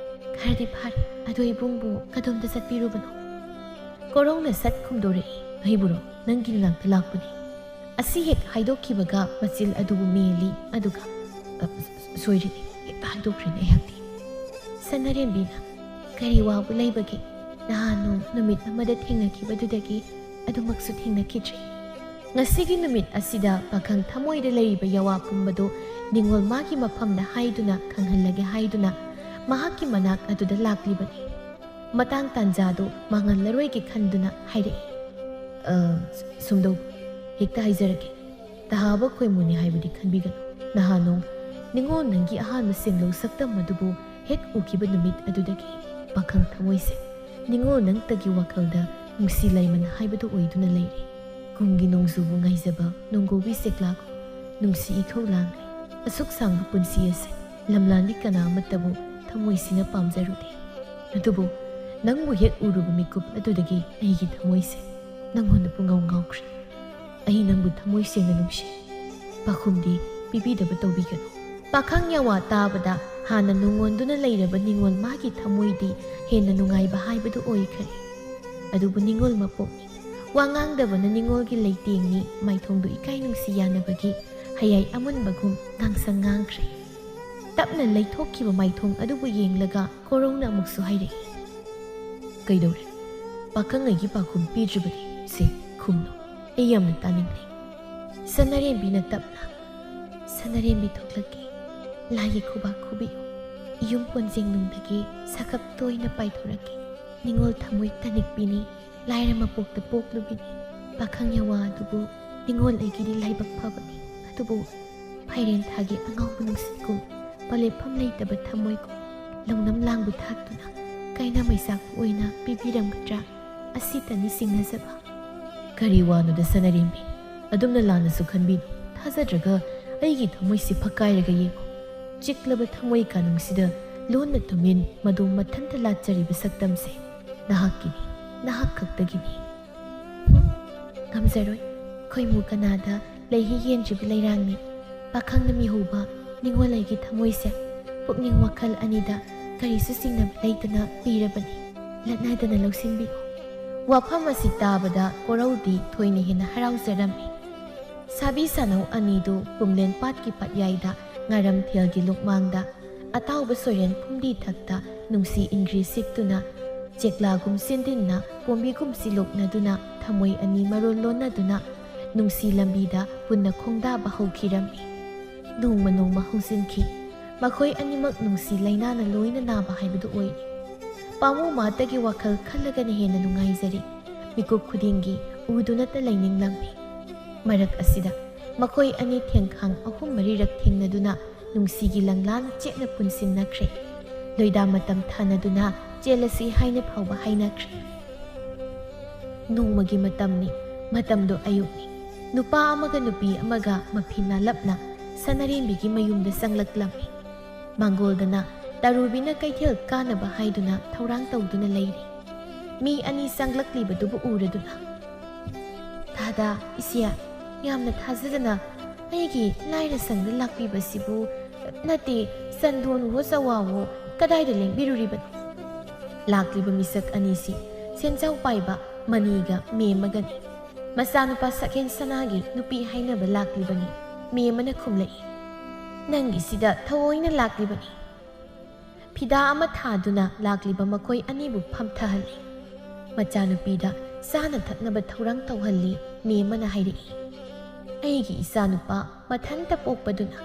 "ꯈꯔꯗꯤ ꯐꯥꯔꯦ꯫ ꯑꯗꯣ ꯏꯕꯨꯡꯕꯨ ꯀꯗꯣꯝꯗ ꯆꯠꯄꯤꯔꯨꯕꯅꯣ?" ꯀꯣꯔꯧꯅ ꯁꯠ ꯈꯨꯝꯗꯣꯔꯛꯏ, "ꯑꯩꯕꯨꯔꯣ? ꯅꯪꯒꯤ ꯅꯅꯥꯛꯇ ꯂꯥꯛꯄꯅꯤ꯫" ꯑꯁꯤ ꯍꯦꯛ ꯍꯥꯏꯗꯣꯛꯈꯤꯕꯒ ꯃꯆꯤꯜ ꯑꯗꯨꯕꯨ ꯃꯦꯜꯂꯤ, ꯑꯗꯨꯒ, "ꯑ, ꯁꯣꯏꯔꯤꯅꯤ, ꯍꯦꯛꯇ ꯍꯥꯏꯗꯣꯛꯈ꯭ꯔꯦꯅꯦ ꯑꯩꯍꯥꯛꯇꯤ꯫" ꯁꯅꯥꯔꯦꯝꯕꯤꯅ, "ꯀꯔꯤ ꯋꯥꯕꯨ ꯂꯩꯕꯒꯦ? ꯅꯍꯥꯟ ꯅꯣꯡ ꯅꯨꯃꯤꯠ ꯑꯃꯗ ꯊꯦꯡꯅꯈꯤꯕꯗꯨꯗꯒꯤ ꯑꯗꯨꯃꯛꯁꯨ ꯊꯦꯡꯅꯈꯤꯗ꯭ꯔꯦ꯫ ꯉꯁꯤꯒꯤ ꯅꯨꯃꯤꯠ ꯑꯁꯤꯗ ꯄꯥꯈꯪ ꯊꯃꯣꯏꯗ ꯂꯩꯔꯤꯕ ꯌꯥꯋꯥ ꯄꯨꯝꯕꯗꯨ ꯅꯤꯉꯣꯜ ꯃꯥꯒꯤ ꯃꯐꯝꯗ ꯍꯥꯏꯗꯨꯅ ꯈꯪꯍꯜꯂꯒꯦ ꯍꯥꯏꯗꯨꯅ ꯃꯍꯥꯛꯀꯤ ꯃꯅꯥꯛ ꯑꯗꯨꯗ ꯂꯥꯛꯂꯤꯕꯅꯤ꯫ ꯃꯇꯥꯡ ꯇꯥꯟꯖꯥꯗꯨ ꯃꯥꯡꯍꯜꯂꯔꯣꯏꯒꯦ ꯈꯟꯗꯨꯅ ꯍꯥꯏꯔꯛꯏ꯫" "ꯑ, ꯁꯨꯝꯗꯧ, ꯍꯦꯛꯇ ꯍꯥꯏꯖꯔꯒꯦ꯫ ꯇꯍꯥꯕ ꯈꯣꯏꯃꯨꯅꯤ ꯍꯥꯏꯕꯗꯤ ꯈꯟꯕꯤꯒꯅꯨ꯫ ꯅꯍꯥꯟ ꯅꯣꯡ ꯅꯤꯉꯣꯜ ꯅꯪꯒꯤ ꯑꯍꯥꯟꯕ ꯁꯦꯝꯂꯧ ꯁꯛꯇꯝ ꯑꯗꯨꯕꯨ ꯍꯦꯛ ꯎꯈꯤꯕ ꯅꯨꯃꯤꯠ ꯑꯗꯨꯗꯒꯤ ꯄꯥꯈꯪ ꯊꯃꯣꯏꯁꯦ ꯅꯤꯉꯣꯜ ꯅꯪꯇꯒꯤ ꯋꯥꯈꯜꯗ ꯅꯨꯡꯁꯤ ꯂꯥꯏꯃꯟ ꯍꯥꯏꯕꯗꯨ ꯑꯣꯏꯗꯨꯅ ꯂꯩꯔꯦ꯫ ꯀꯨꯝꯒꯤ ꯅꯣꯡꯖꯨꯕꯨ ꯉꯥꯏꯖꯕ ꯅꯣꯡꯒꯧꯕꯤ ꯆꯦꯛꯂꯥꯒꯨꯝ ꯅꯨꯡꯁꯤ ꯏꯊꯧ ꯂꯥꯡꯂꯦ꯫ ꯑꯁꯨꯛ ꯁꯥꯡꯕ ꯄꯨꯟꯁꯤ ꯑꯁꯦ ꯂꯝꯂꯥꯟꯗꯤ ꯀꯅꯥ ꯑꯃꯠꯇꯕꯨ ꯊꯃꯣꯏꯁꯤꯅ ꯄꯥꯝꯖꯔꯨꯗꯦ꯫ ꯑꯗꯨꯕꯨ ꯅꯪꯕꯨ ꯍꯦꯛ ꯎꯔꯨꯕ ꯃꯤꯀꯨꯞ ꯑꯗꯨꯗꯒꯤ ꯑꯩꯒꯤ ꯊꯃꯣꯏꯁꯦ ꯅꯪꯉꯣꯟꯗ ꯄꯨꯡꯉꯥꯎ ꯉꯥꯎꯈ꯭ꯔꯦ꯫ ꯑꯩ ꯅꯪꯕꯨ ꯊꯃꯣꯏ ꯁꯦꯡꯅ ꯅꯨꯡꯁꯤ꯫ ꯄꯥꯈꯨꯝꯗꯤ ꯄꯤꯕꯤꯗꯕ ꯇꯧꯕꯤꯒꯅꯨ꯫ ꯄꯥꯈꯪ ꯌꯥꯋꯥ ꯇꯥꯕꯗ ꯍꯥꯟꯅ ꯅꯨꯡꯉꯣꯟꯗꯨꯅ ꯂꯩꯔꯕ ꯅꯤꯉꯣꯜ ꯃꯥꯒꯤ ꯊꯃꯣꯏꯗꯤ ꯍꯦꯟꯅ ꯅꯨꯡꯉꯥꯏꯕ ꯍꯥꯏꯕꯗꯨ ꯑꯣꯏꯈ꯭ꯔꯦ꯫ ꯑꯗꯨꯕꯨ ꯅꯤꯉꯣꯜ ꯃꯄꯣꯛꯅꯤ꯫ ꯋꯥ ꯉꯥꯡꯗꯕꯅ ꯅꯤꯉꯣꯜꯒꯤ ꯂꯩꯇꯦꯡꯅꯤ꯫ ꯃꯥꯏꯊꯣꯡꯗꯨ ꯏꯀꯥꯏ ꯅꯨꯡꯁꯤ ꯌꯥꯅꯕꯒꯤ ꯍꯌꯥꯏ ꯑꯃꯨꯟꯕꯒꯨꯝ ꯉꯥꯡꯁꯪ ꯉꯥꯡꯈ꯭ꯔꯦ꯫ ꯇꯞꯅ ꯂꯩꯊꯣꯛꯈꯤꯕ ꯃꯥꯏꯊꯣꯡ ꯑꯗꯨꯕꯨ ꯌꯦꯡꯂꯒ ꯀꯣꯔꯧꯅ ꯑꯃꯨꯛꯁꯨ ꯍꯥꯏꯔꯛꯏ, "ꯀꯩꯗꯧꯔꯦ? ꯄꯥꯈꯪ ꯑꯩꯒꯤ ꯄꯥꯎꯈꯨꯝ ꯄꯤꯗ꯭ꯔꯤꯕꯗꯤ꯫ ꯁꯦ, ꯈꯨꯝꯂꯨ꯫ ꯑꯩ ꯌꯥꯝꯅ ꯇꯥꯅꯤꯡꯂꯦ꯫" ꯁꯅꯥꯔꯦꯝꯕꯤꯅ ꯇꯞꯅ, "ꯁꯅꯥꯔꯦꯝꯕꯤ ꯊꯣꯛꯂꯛꯀꯦ꯫ ꯂꯥꯏꯒꯤ ꯈꯨꯕꯥꯛ ꯈꯨꯕꯤꯌꯨ꯫ ꯏꯌꯨꯝ ꯀꯣꯟꯖꯦꯡꯅꯨꯡꯗꯒꯤ ꯁꯥꯈꯞ ꯇꯣꯏꯅ ꯄꯥꯏꯊꯣꯔꯛꯀꯦ꯫ ꯅꯤꯉꯣꯜ ꯊꯃꯣꯏ ꯇꯅꯤꯛꯄꯤꯅꯤ꯫ ꯂꯥꯏꯔ ꯃꯄꯣꯛꯇ ꯄꯣꯛꯂꯨꯕꯤꯅꯤ꯫ ꯄꯥꯈꯪ ꯌꯥꯋꯥ ꯑꯗꯨꯕꯨ ꯅꯤꯉꯣꯜ ꯑꯩꯒꯤꯗꯤ ꯂꯥꯏꯕꯛ ꯐꯕꯅꯤ꯫ ꯑꯗꯨꯕꯨ ꯐꯩꯔꯦꯟ ꯊꯥꯒꯤ ꯑꯉꯥꯎꯕ ꯅꯨꯡꯁꯤꯠꯀꯨꯝ, ꯄꯂꯦꯞꯐꯝ ꯂꯩꯇꯕ ꯊꯃꯣꯏꯒꯨꯝ, ꯂꯧꯅꯝ ꯂꯥꯡꯕ ꯊꯥꯛꯇꯨꯅ ꯀꯥꯏꯅ ꯃꯩꯆꯥꯛꯄꯨ ꯑꯣꯏꯅ ꯄꯤꯕꯤꯔꯝꯒꯗ꯭ꯔꯥ? ꯑꯁꯤꯇꯅꯤ ꯆꯤꯡꯅꯖꯕ꯫" "ꯀꯔꯤ ꯋꯥꯅꯣꯗ ꯁꯅꯥꯔꯦꯝꯕꯤ? ꯑꯗꯨꯝꯅ ꯂꯥꯟꯅꯁꯨ ꯈꯟꯕꯤꯅꯨ꯫ ꯊꯥꯖꯗ꯭ꯔꯒ ꯑꯩꯒꯤ ꯊꯃꯣꯏꯁꯤ ꯐꯛꯀꯥꯏꯔꯒ ꯌꯦꯡꯉꯨ꯫ ꯆꯤꯛꯂꯕ ꯊꯃꯣꯏ ꯀꯥꯅꯨꯡꯁꯤꯗ ꯂꯣꯟꯅ ꯇꯨꯃꯤꯟ ꯃꯗꯣꯝ ꯃꯊꯟꯇ ꯂꯥꯠꯆꯔꯤꯕ ꯁꯛꯇꯝꯁꯦ ꯅꯍꯥꯛꯀꯤꯅꯤ, ꯅꯍꯥꯛ ꯈꯛꯇꯒꯤꯅꯤ꯫" "ꯍꯨꯝ, ꯉꯝꯖꯔꯣꯏ꯫ ꯈꯣꯏꯃꯨ ꯀꯅꯥꯗ ꯂꯩꯍꯤ ꯌꯦꯟꯗ꯭ꯔꯤꯕ ꯂꯩꯔꯥꯡꯅꯤ꯫ ꯄꯥꯈꯪꯅ ꯃꯤꯍꯧꯕ ꯅꯤꯉꯣꯜ ꯑꯩꯒꯤ ꯊꯃꯣꯏꯁꯦ ꯄꯨꯛꯅꯤꯡ ꯋꯥꯈꯜ ꯑꯅꯤꯗ ꯀꯔꯤꯁꯨ ꯆꯤꯡꯅꯕ ꯂꯩꯇꯅ ꯄꯤꯔꯕꯅꯤ꯫ ꯂꯠꯅꯗꯅ ꯂꯧꯁꯤꯟꯕꯤꯌꯨ꯫" ꯋꯥꯐꯝ ꯑꯁꯤ ꯇꯥꯕꯗ ꯀꯣꯔꯧꯗꯤ ꯊꯣꯏꯅ ꯍꯦꯟꯅ ꯍꯔꯥꯎꯖꯔꯝꯃꯤ꯫ ꯁꯥꯕꯤ ꯁꯥꯅꯧ ꯑꯅꯤꯗꯨ ꯀꯨꯝꯂꯦꯟ ꯄꯥꯠꯀꯤ ꯄꯥꯠꯌꯥꯏꯗ ꯉꯥꯔꯝꯊꯦꯜꯒꯤ ꯂꯨꯛꯃꯥꯡꯗ ꯑꯇꯥꯎꯕ ꯁꯣꯏꯔꯦꯟ ꯐꯨꯝꯗꯤ ꯊꯛꯇ ꯅꯨꯡꯁꯤ ꯏꯟꯗ꯭ꯔꯤ ꯁꯤꯛꯇꯨꯅ, ꯆꯦꯛꯂꯥꯒꯨꯝ ꯆꯤꯟꯗꯤꯟꯅ ꯄꯣꯝꯕꯤꯒꯨꯝ ꯁꯤꯂꯣꯛꯅꯗꯨꯅ, ꯊꯃꯣꯏ ꯑꯅꯤ ꯃꯔꯣꯜ ꯂꯣꯟꯅꯗꯨꯅ ꯅꯨꯡꯁꯤ ꯂꯝꯕꯤꯗ ꯄꯨꯟꯅ ꯈꯣꯡꯗꯥꯕ ꯍꯧꯈꯤꯔꯝꯃꯤ꯫ ꯅꯣꯡꯃ ꯅꯣꯡꯃ ꯍꯧꯖꯤꯟꯈꯤ꯫ ꯃꯈꯣꯏ ꯑꯅꯤꯃꯛ ꯅꯨꯡꯁꯤ ꯂꯥꯏꯅꯥꯅ ꯂꯣꯏꯅ ꯅꯥꯕ ꯍꯥꯏꯕꯗꯨ ꯑꯣꯏꯔꯦ꯫ ꯄꯥꯃꯨ ꯃꯥꯇꯒꯤ ꯋꯥꯈꯜ ꯈꯜꯂꯒꯅ ꯍꯦꯟꯅ ꯅꯨꯡꯉꯥꯏꯖꯔꯤ꯫ ꯃꯤꯀꯨꯞ ꯈꯨꯗꯤꯡꯒꯤ ꯎꯗꯨꯅꯇ ꯂꯩꯅꯤꯡꯂꯝꯃꯤ꯫ ꯃꯔꯛ ꯑꯁꯤꯗ ꯃꯈꯣꯏ ꯑꯅꯤ ꯊꯦꯡꯈꯥꯡ ꯑꯍꯨꯝ ꯃꯔꯤꯔꯛ ꯊꯦꯡꯅꯗꯨꯅ ꯅꯨꯡꯁꯤꯒꯤ ꯂꯪꯂꯥꯅ ꯆꯦꯠꯅ ꯄꯨꯟꯁꯤꯟꯅꯈ꯭ꯔꯦ꯫ ꯂꯣꯏꯗꯥ ꯃꯇꯝ ꯊꯥꯅꯗꯨꯅ ꯆꯦꯜꯂꯁꯤ ꯍꯥꯏꯅ ꯐꯥꯎꯕ ꯍꯥꯏꯅꯈ꯭ꯔꯦ꯫ ꯅꯣꯡꯃꯒꯤ ꯃꯇꯝꯅꯤ꯫ ꯃꯇꯝꯗꯣ ꯑꯌꯨꯛꯅꯤ꯫ ꯅꯨꯄꯥ ꯑꯃꯒ ꯅꯨꯄꯤ ꯑꯃꯒ ꯃꯐꯤ ꯅꯥꯂꯞꯅ ꯁꯅꯥꯔꯦꯝꯕꯤꯒꯤ ꯃꯌꯨꯝꯗ ꯆꯪꯂꯛꯂꯝꯃꯤ꯫ ꯃꯥꯡꯒꯣꯜꯗꯅ ꯇꯔꯨꯕꯤꯅ ꯀꯩꯊꯦꯜ ꯀꯥꯅꯕ ꯍꯥꯏꯗꯨꯅ ꯊꯧꯔꯥꯡ ꯇꯧꯗꯨꯅ ꯂꯩꯔꯤ꯫ ꯃꯤ ꯑꯅꯤ ꯆꯪꯂꯛꯂꯤꯕꯗꯨꯕꯨ ꯎꯔꯗꯨꯅ, "ꯗꯥꯗꯥ, ꯏꯆꯦ, ꯌꯥꯝꯅ ꯊꯥꯖꯗꯅ ꯑꯩꯒꯤ ꯂꯥꯏꯔ ꯁꯪꯗ ꯂꯥꯛꯄꯤꯕꯁꯤꯕꯨ "ꯅꯠꯇꯦ, ꯁꯟꯗꯣꯟꯋꯣ ꯆꯋꯥꯋꯣ ꯀꯗꯥꯏꯗ ꯂꯦꯡꯕꯤꯔꯨꯔꯤꯕꯅꯣ?" ꯂꯥꯛꯂꯤꯕ ꯃꯤꯁꯛ ꯑꯅꯤꯁꯤ ꯁꯦꯟꯖꯥꯎ ꯄꯥꯏꯕ ꯃꯅꯤꯒ ꯃꯦꯝꯃꯒꯅꯤ꯫ ꯃꯆꯥꯅꯨꯄꯥ ꯁꯛꯍꯦꯟ ꯁꯅꯥꯒꯤ ꯅꯨꯄꯤ ꯍꯥꯏꯅꯕ ꯂꯥꯛꯂꯤꯕꯅꯤ꯫ ꯃꯦꯝꯃꯅ ꯈꯨꯝꯂꯛꯏ, "ꯅꯪꯒꯤꯁꯤꯗ ꯊꯑꯣꯏꯅ ꯂꯥꯛꯂꯤꯕꯅꯤ꯫" ꯐꯤꯗꯥ ꯑꯃ ꯊꯥꯗꯨꯅ ꯂꯥꯛꯂꯤꯕ ꯃꯈꯣꯏ ꯑꯅꯤꯕꯨ ꯐꯝꯊꯍꯜꯂꯤ꯫ ꯃꯆꯥꯅꯨꯄꯤꯗ ꯆꯥꯅ ꯊꯛꯅꯕ ꯊꯧꯔꯥꯡ ꯇꯧꯍꯜꯂꯤ꯫ ꯃꯦꯝꯃꯅ ꯍꯥꯏꯔꯛꯏ, "ꯑꯩꯒꯤ ꯏꯆꯥꯅꯨꯄꯥ ꯃꯊꯟꯇ ꯄꯣꯛꯄꯗꯨꯅ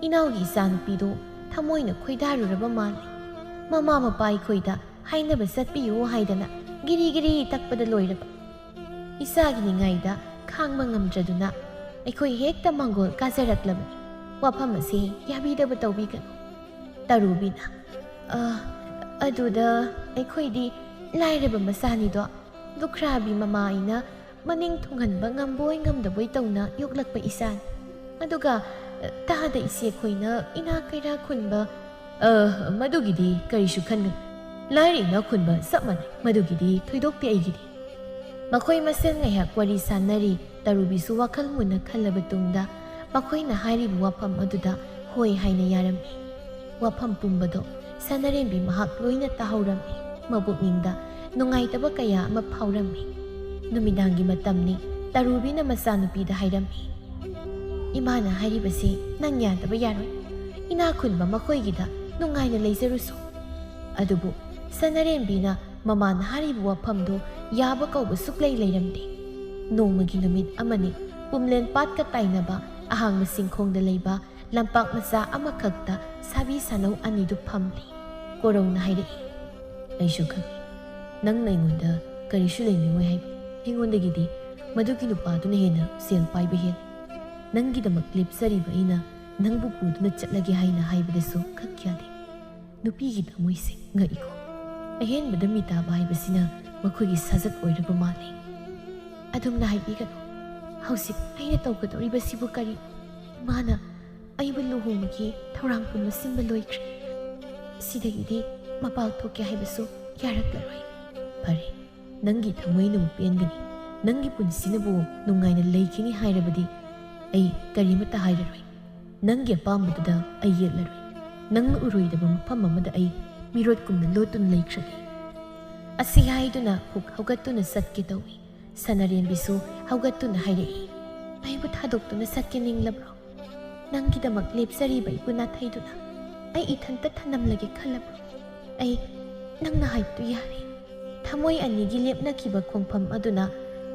ꯏꯅꯥꯎꯒꯤ ꯏꯆꯥꯅꯨꯄꯤꯗꯣ ꯊꯃꯣꯏꯅ ꯈꯣꯏꯗꯥꯔꯨꯔꯕ ꯃꯥꯜꯂꯤ꯫ ꯃꯃꯥ ꯃꯄꯥ ꯑꯩꯈꯣꯏꯗ ꯍꯥꯏꯅꯕ ꯆꯠꯄꯤꯌꯨ ꯍꯥꯏꯗꯅ ꯒꯤꯔꯤ ꯒꯤꯔꯤ ꯇꯛꯄꯗ ꯂꯣꯏꯔꯕ꯫ ꯏꯆꯥꯒꯤ ꯅꯤꯡꯉꯥꯏꯗ ꯈꯥꯡꯕ ꯉꯝꯗ꯭ꯔꯗꯨꯅ ꯑꯩꯈꯣꯏ ꯍꯦꯛꯇ ꯃꯥꯡꯒꯣꯜ ꯀꯥꯖꯔꯛꯂꯕꯅꯤ꯫ ꯋꯥꯐꯝ ꯑꯁꯤ ꯌꯥꯕꯤꯗꯕ ꯇꯧꯕꯤꯒꯅꯨ꯫" ꯇꯔꯨꯕꯤꯅ, "ꯑ, ꯑꯗꯨꯗ ꯑꯩꯈꯣꯏꯗꯤ ꯂꯥꯏꯔꯕ ꯃꯆꯥꯅꯤꯗꯣ, ꯂꯨꯈ꯭ꯔꯥꯕꯤ ꯃꯃꯥ ꯑꯩꯅ ꯃꯅꯤꯡ ꯊꯨꯡꯍꯟꯕ ꯉꯝꯕꯣꯏ ꯉꯝꯗꯕꯣꯏ ꯇꯧꯅ ꯌꯣꯛꯂꯛꯄ ꯏꯆꯥꯅꯤ꯫ ꯑꯗꯨꯒ, ꯑ, ꯇꯥꯗ ꯏꯆꯦ ꯑꯩꯈꯣꯏꯅ ꯏꯅꯥꯛ ꯀꯩꯔꯥꯛ ꯈꯨꯟꯕ꯫" "ꯑ, ꯃꯗꯨꯒꯤꯗꯤ ꯀꯔꯤꯁꯨ ꯈꯟꯒꯅꯨ꯫ ꯂꯥꯏꯔ ꯏꯅꯥꯛ ꯈꯨꯟꯕ ꯆꯞ ꯃꯥꯟꯅꯩ꯫ ꯃꯗꯨꯒꯤꯗꯤ ꯊꯣꯏꯗꯣꯛꯇꯦ ꯑꯩꯒꯤꯗꯤ꯫" ꯃꯈꯣꯏ ꯃꯁꯦꯜ ꯉꯥꯏꯍꯥꯛ ꯋꯥꯔꯤ ꯁꯥꯟꯅꯔꯤ꯫ ꯇꯔꯨꯕꯤꯁꯨ ꯋꯥꯈꯜ ꯃꯨꯟꯅ ꯈꯜꯂꯕ ꯇꯨꯡꯗ ꯃꯈꯣꯏꯅ ꯍꯥꯏꯔꯤꯕ ꯋꯥꯐꯝ ꯑꯗꯨꯗ ꯍꯣꯏ ꯍꯥꯏꯅ ꯌꯥꯔꯝꯃꯤ꯫ ꯋꯥꯐꯝ ꯄꯨꯝꯕꯗꯣ ꯁꯅꯥꯔꯦꯝꯕꯤ ꯃꯍꯥꯛ ꯂꯣꯏꯅ ꯇꯥꯍꯧꯔꯝꯃꯤ꯫ ꯃꯕꯨꯛꯅꯤꯡꯗ ꯅꯨꯡꯉꯥꯏꯇꯕ ꯀꯌꯥ ꯑꯃ ꯐꯥꯎꯔꯝꯃꯤ꯫ ꯅꯨꯃꯤꯗꯥꯡꯒꯤ ꯃꯇꯝꯅꯤ꯫ ꯇꯔꯨꯕꯤꯅ ꯃꯆꯥꯅꯨꯄꯤꯗ ꯍꯥꯏꯔꯝꯃꯤ, "ꯏꯃꯥꯅ ꯍꯥꯏꯔꯤꯕꯁꯤ ꯅꯪ ꯌꯥꯗꯕ ꯌꯥꯔꯣꯏ꯫ ꯏꯅꯥꯛ ꯈꯨꯟꯕ ꯃꯈꯣꯏꯒꯤꯗ ꯅꯨꯡꯉꯥꯏꯅ ꯂꯩꯖꯔꯨꯁꯨ꯫" ꯑꯗꯨꯕꯨ ꯁꯅꯥꯔꯦꯝꯕꯤꯅ ꯃꯃꯥꯅ ꯍꯥꯏꯔꯤꯕ ꯋꯥꯐꯝꯗꯨ ꯌꯥꯕ ꯀꯧꯕ ꯁꯨꯛꯂꯩ ꯂꯩꯔꯝꯗꯦ꯫ ꯅꯣꯡꯃꯒꯤ ꯅꯨꯃꯤꯠ ꯑꯃꯅꯤ꯫ ꯄꯨꯝꯂꯦꯟ ꯄꯥꯠꯀ ꯇꯥꯏꯅꯕ ꯑꯍꯥꯡꯕ ꯆꯤꯡꯈꯣꯡꯗ ꯂꯩꯕ ꯂꯝꯄꯥꯛ ꯃꯆꯥ ꯑꯃꯈꯛꯇ ꯁꯥꯕꯤ ꯁꯥꯅꯧ ꯑꯅꯤꯗꯨ ꯐꯝꯂꯤ꯫ ꯀꯣꯔꯧꯅ ꯍꯥꯏꯔꯛꯏ, "ꯑꯩꯁꯨ ꯈꯪꯏ, ꯅꯪꯅ ꯑꯩꯉꯣꯟꯗ ꯀꯔꯤꯁꯨ ꯂꯩꯅꯤꯡꯉꯣꯏ ꯍꯥꯏꯕ꯫ ꯑꯩꯉꯣꯟꯗꯒꯤꯗꯤ ꯃꯗꯨꯒꯤ ꯅꯨꯄꯥꯗꯨꯅ ꯍꯦꯟꯅ ꯁꯦꯜ ꯄꯥꯏꯕ ꯍꯦꯜꯂꯤ꯫ ꯅꯪꯒꯤꯗꯃꯛ ꯂꯦꯞꯆꯔꯤꯕ ꯑꯩꯅ ꯅꯪꯕꯨ ꯄꯨꯗꯨꯅ ꯆꯠꯂꯒꯦ ꯍꯥꯏꯅ ꯍꯥꯏꯕꯗꯁꯨ ꯈꯛ ꯌꯥꯗꯦ꯫" ꯅꯨꯄꯤꯒꯤ ꯊꯃꯣꯏꯁꯦ ꯉꯛꯏꯀꯣ꯫ ꯑꯍꯦꯟꯕꯗ ꯃꯤ ꯇꯥꯕ ꯍꯥꯏꯕꯁꯤꯅ ꯃꯈꯣꯏꯒꯤ ꯁꯥꯖꯠ ꯑꯣꯏꯔꯕ ꯃꯥꯜꯂꯤ꯫ ꯑꯗꯨꯝꯅ ꯍꯥꯏꯕꯤꯒꯅꯨ꯫ ꯍꯧꯖꯤꯛ ꯑꯩꯅ ꯇꯧꯒꯗꯧꯔꯤꯕꯁꯤꯕꯨ ꯀꯔꯤ? ꯏꯃꯥꯅ ꯑꯩꯕꯨ ꯂꯨꯍꯣꯡꯕꯒꯤ ꯊꯧꯔꯥꯡ ꯄꯨꯝꯕ ꯁꯤꯟꯕ ꯂꯣꯏꯈ꯭ꯔꯦ꯫ ꯁꯤꯗꯒꯤꯗꯤ ꯃꯄꯥꯜ ꯊꯣꯛꯀꯦ ꯍꯥꯏꯕꯁꯨ ꯌꯥꯔꯛꯂꯔꯣꯏ꯫ ꯐꯔꯦ, ꯅꯪꯒꯤ ꯊꯃꯣꯏꯅꯕꯨ ꯄꯦꯟꯒꯅꯤ, ꯅꯪꯒꯤ ꯄꯨꯟꯁꯤꯅꯕꯨ ꯅꯨꯡꯉꯥꯏꯅ ꯂꯩꯈꯤꯅꯤ ꯍꯥꯏꯔꯕꯗꯤ ꯑꯩ ꯀꯔꯤꯃꯠꯇ ꯍꯥꯏꯔꯔꯣꯏ꯫ "ꯅꯪꯒꯤ ꯑꯄꯥꯝꯕꯗꯨꯗ ꯑꯩ ꯌꯦꯠꯂꯔꯣꯏ꯫ ꯅꯪꯅ ꯎꯔꯣꯏꯗꯕ ꯃꯐꯝ ꯑꯃꯗ ꯑꯩ ꯃꯤꯔꯣꯠꯀꯨꯝꯅ ꯂꯣꯠꯇꯨꯅ ꯂꯩꯈ꯭ꯔꯒꯦ"꯫ ꯑꯁꯤ ꯍꯥꯏꯗꯨꯅ ꯍꯨꯛ ꯍꯧꯒꯠꯇꯨꯅ ꯆꯠꯀꯦ ꯇꯧꯏ꯫ ꯁꯅꯥꯔꯦꯝꯕꯤꯁꯨ ꯍꯧꯒꯠꯇꯨꯅ ꯍꯥꯏꯔꯛꯏ, "ꯑꯩꯕꯨ ꯊꯥꯗꯣꯛꯇꯨꯅ ꯆꯠꯀꯦ ꯅꯤꯡꯂꯕ꯭ꯔꯣ? ꯅꯪꯒꯤꯗꯃꯛ ꯂꯦꯞꯆꯔꯤꯕ ꯑꯩꯕꯨ ꯅꯥꯊꯩꯗꯨꯅ ꯑꯩ ꯏꯊꯟꯇ ꯊꯅꯝꯂꯒꯦ ꯈꯜꯂꯕ꯭ꯔꯣ? ꯑꯩ ꯅꯪꯅ ꯍꯥꯏꯕꯗꯨ ꯌꯥꯔꯦ"꯫ ꯊꯃꯣꯏ ꯑꯅꯤꯒꯤ ꯂꯦꯞꯅꯈꯤꯕ ꯈꯣꯡꯐꯝ ꯑꯗꯨꯅ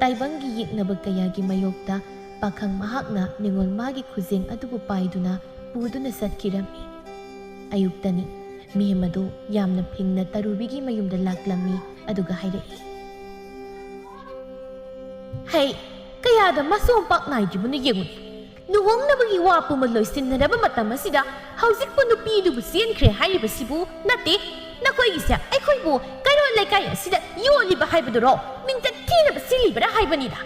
ꯇꯥꯏꯕꯪꯒꯤ ꯌꯦꯛꯅꯕ ꯀꯌꯥꯒꯤ ꯃꯥꯌꯣꯛꯇ ꯄꯥꯈꯪ ꯃꯍꯥꯛꯅ ꯅꯤꯉꯣꯜ ꯃꯥꯒꯤ ꯈꯨꯖꯦꯡ ꯑꯗꯨꯕꯨ ꯄꯥꯏꯗꯨꯅ ꯄꯨꯗꯨꯅ ꯆꯠꯈꯤꯔꯝꯃꯤ꯫ ꯑꯌꯨꯛꯇꯅꯤ꯫ ꯃꯦꯝ ꯑꯗꯨ ꯌꯥꯝꯅ ꯐꯤꯡꯅ ꯇꯔꯨꯕꯤꯒꯤ ꯃꯌꯨꯝꯗ ꯂꯥꯛꯂꯝꯃꯤ, ꯑꯗꯨꯒ ꯍꯥꯏꯔꯛꯏ, "ꯍꯩ, ꯀꯌꯥꯗ ꯃꯆꯣꯝ ꯄꯥꯛ ꯅꯥꯏꯗ꯭ꯔꯤꯕꯅꯣ ꯌꯦꯡꯉꯨꯅꯦ꯫ ꯂꯨꯍꯣꯡꯅꯕꯒꯤ ꯋꯥ ꯄꯨꯝꯕ ꯂꯣꯏꯁꯤꯟꯅꯔꯕ ꯃꯇꯝ ꯑꯁꯤꯗ ꯍꯧꯖꯤꯛꯄꯨ ꯅꯨꯄꯤꯗꯨꯕꯨ ꯆꯦꯟꯈ꯭ꯔꯦ ꯍꯥꯏꯔꯤꯕꯁꯤꯕꯨ ꯅꯠꯇꯦ꯫ ꯅꯈꯣꯏꯒꯤꯁꯦ ꯑꯩꯈꯣꯏꯕꯨ ꯀꯩꯔꯣꯜ ꯂꯩꯀꯥꯏ ꯑꯁꯤꯗ ꯌꯣꯜꯂꯤꯕ ꯍꯥꯏꯕꯗꯨꯔꯣ? ꯃꯤꯡꯆꯠ ꯊꯤꯅꯕ ꯁꯤꯜꯂꯤꯕꯔꯥ ꯍꯥꯏꯕꯅꯤꯗ"꯫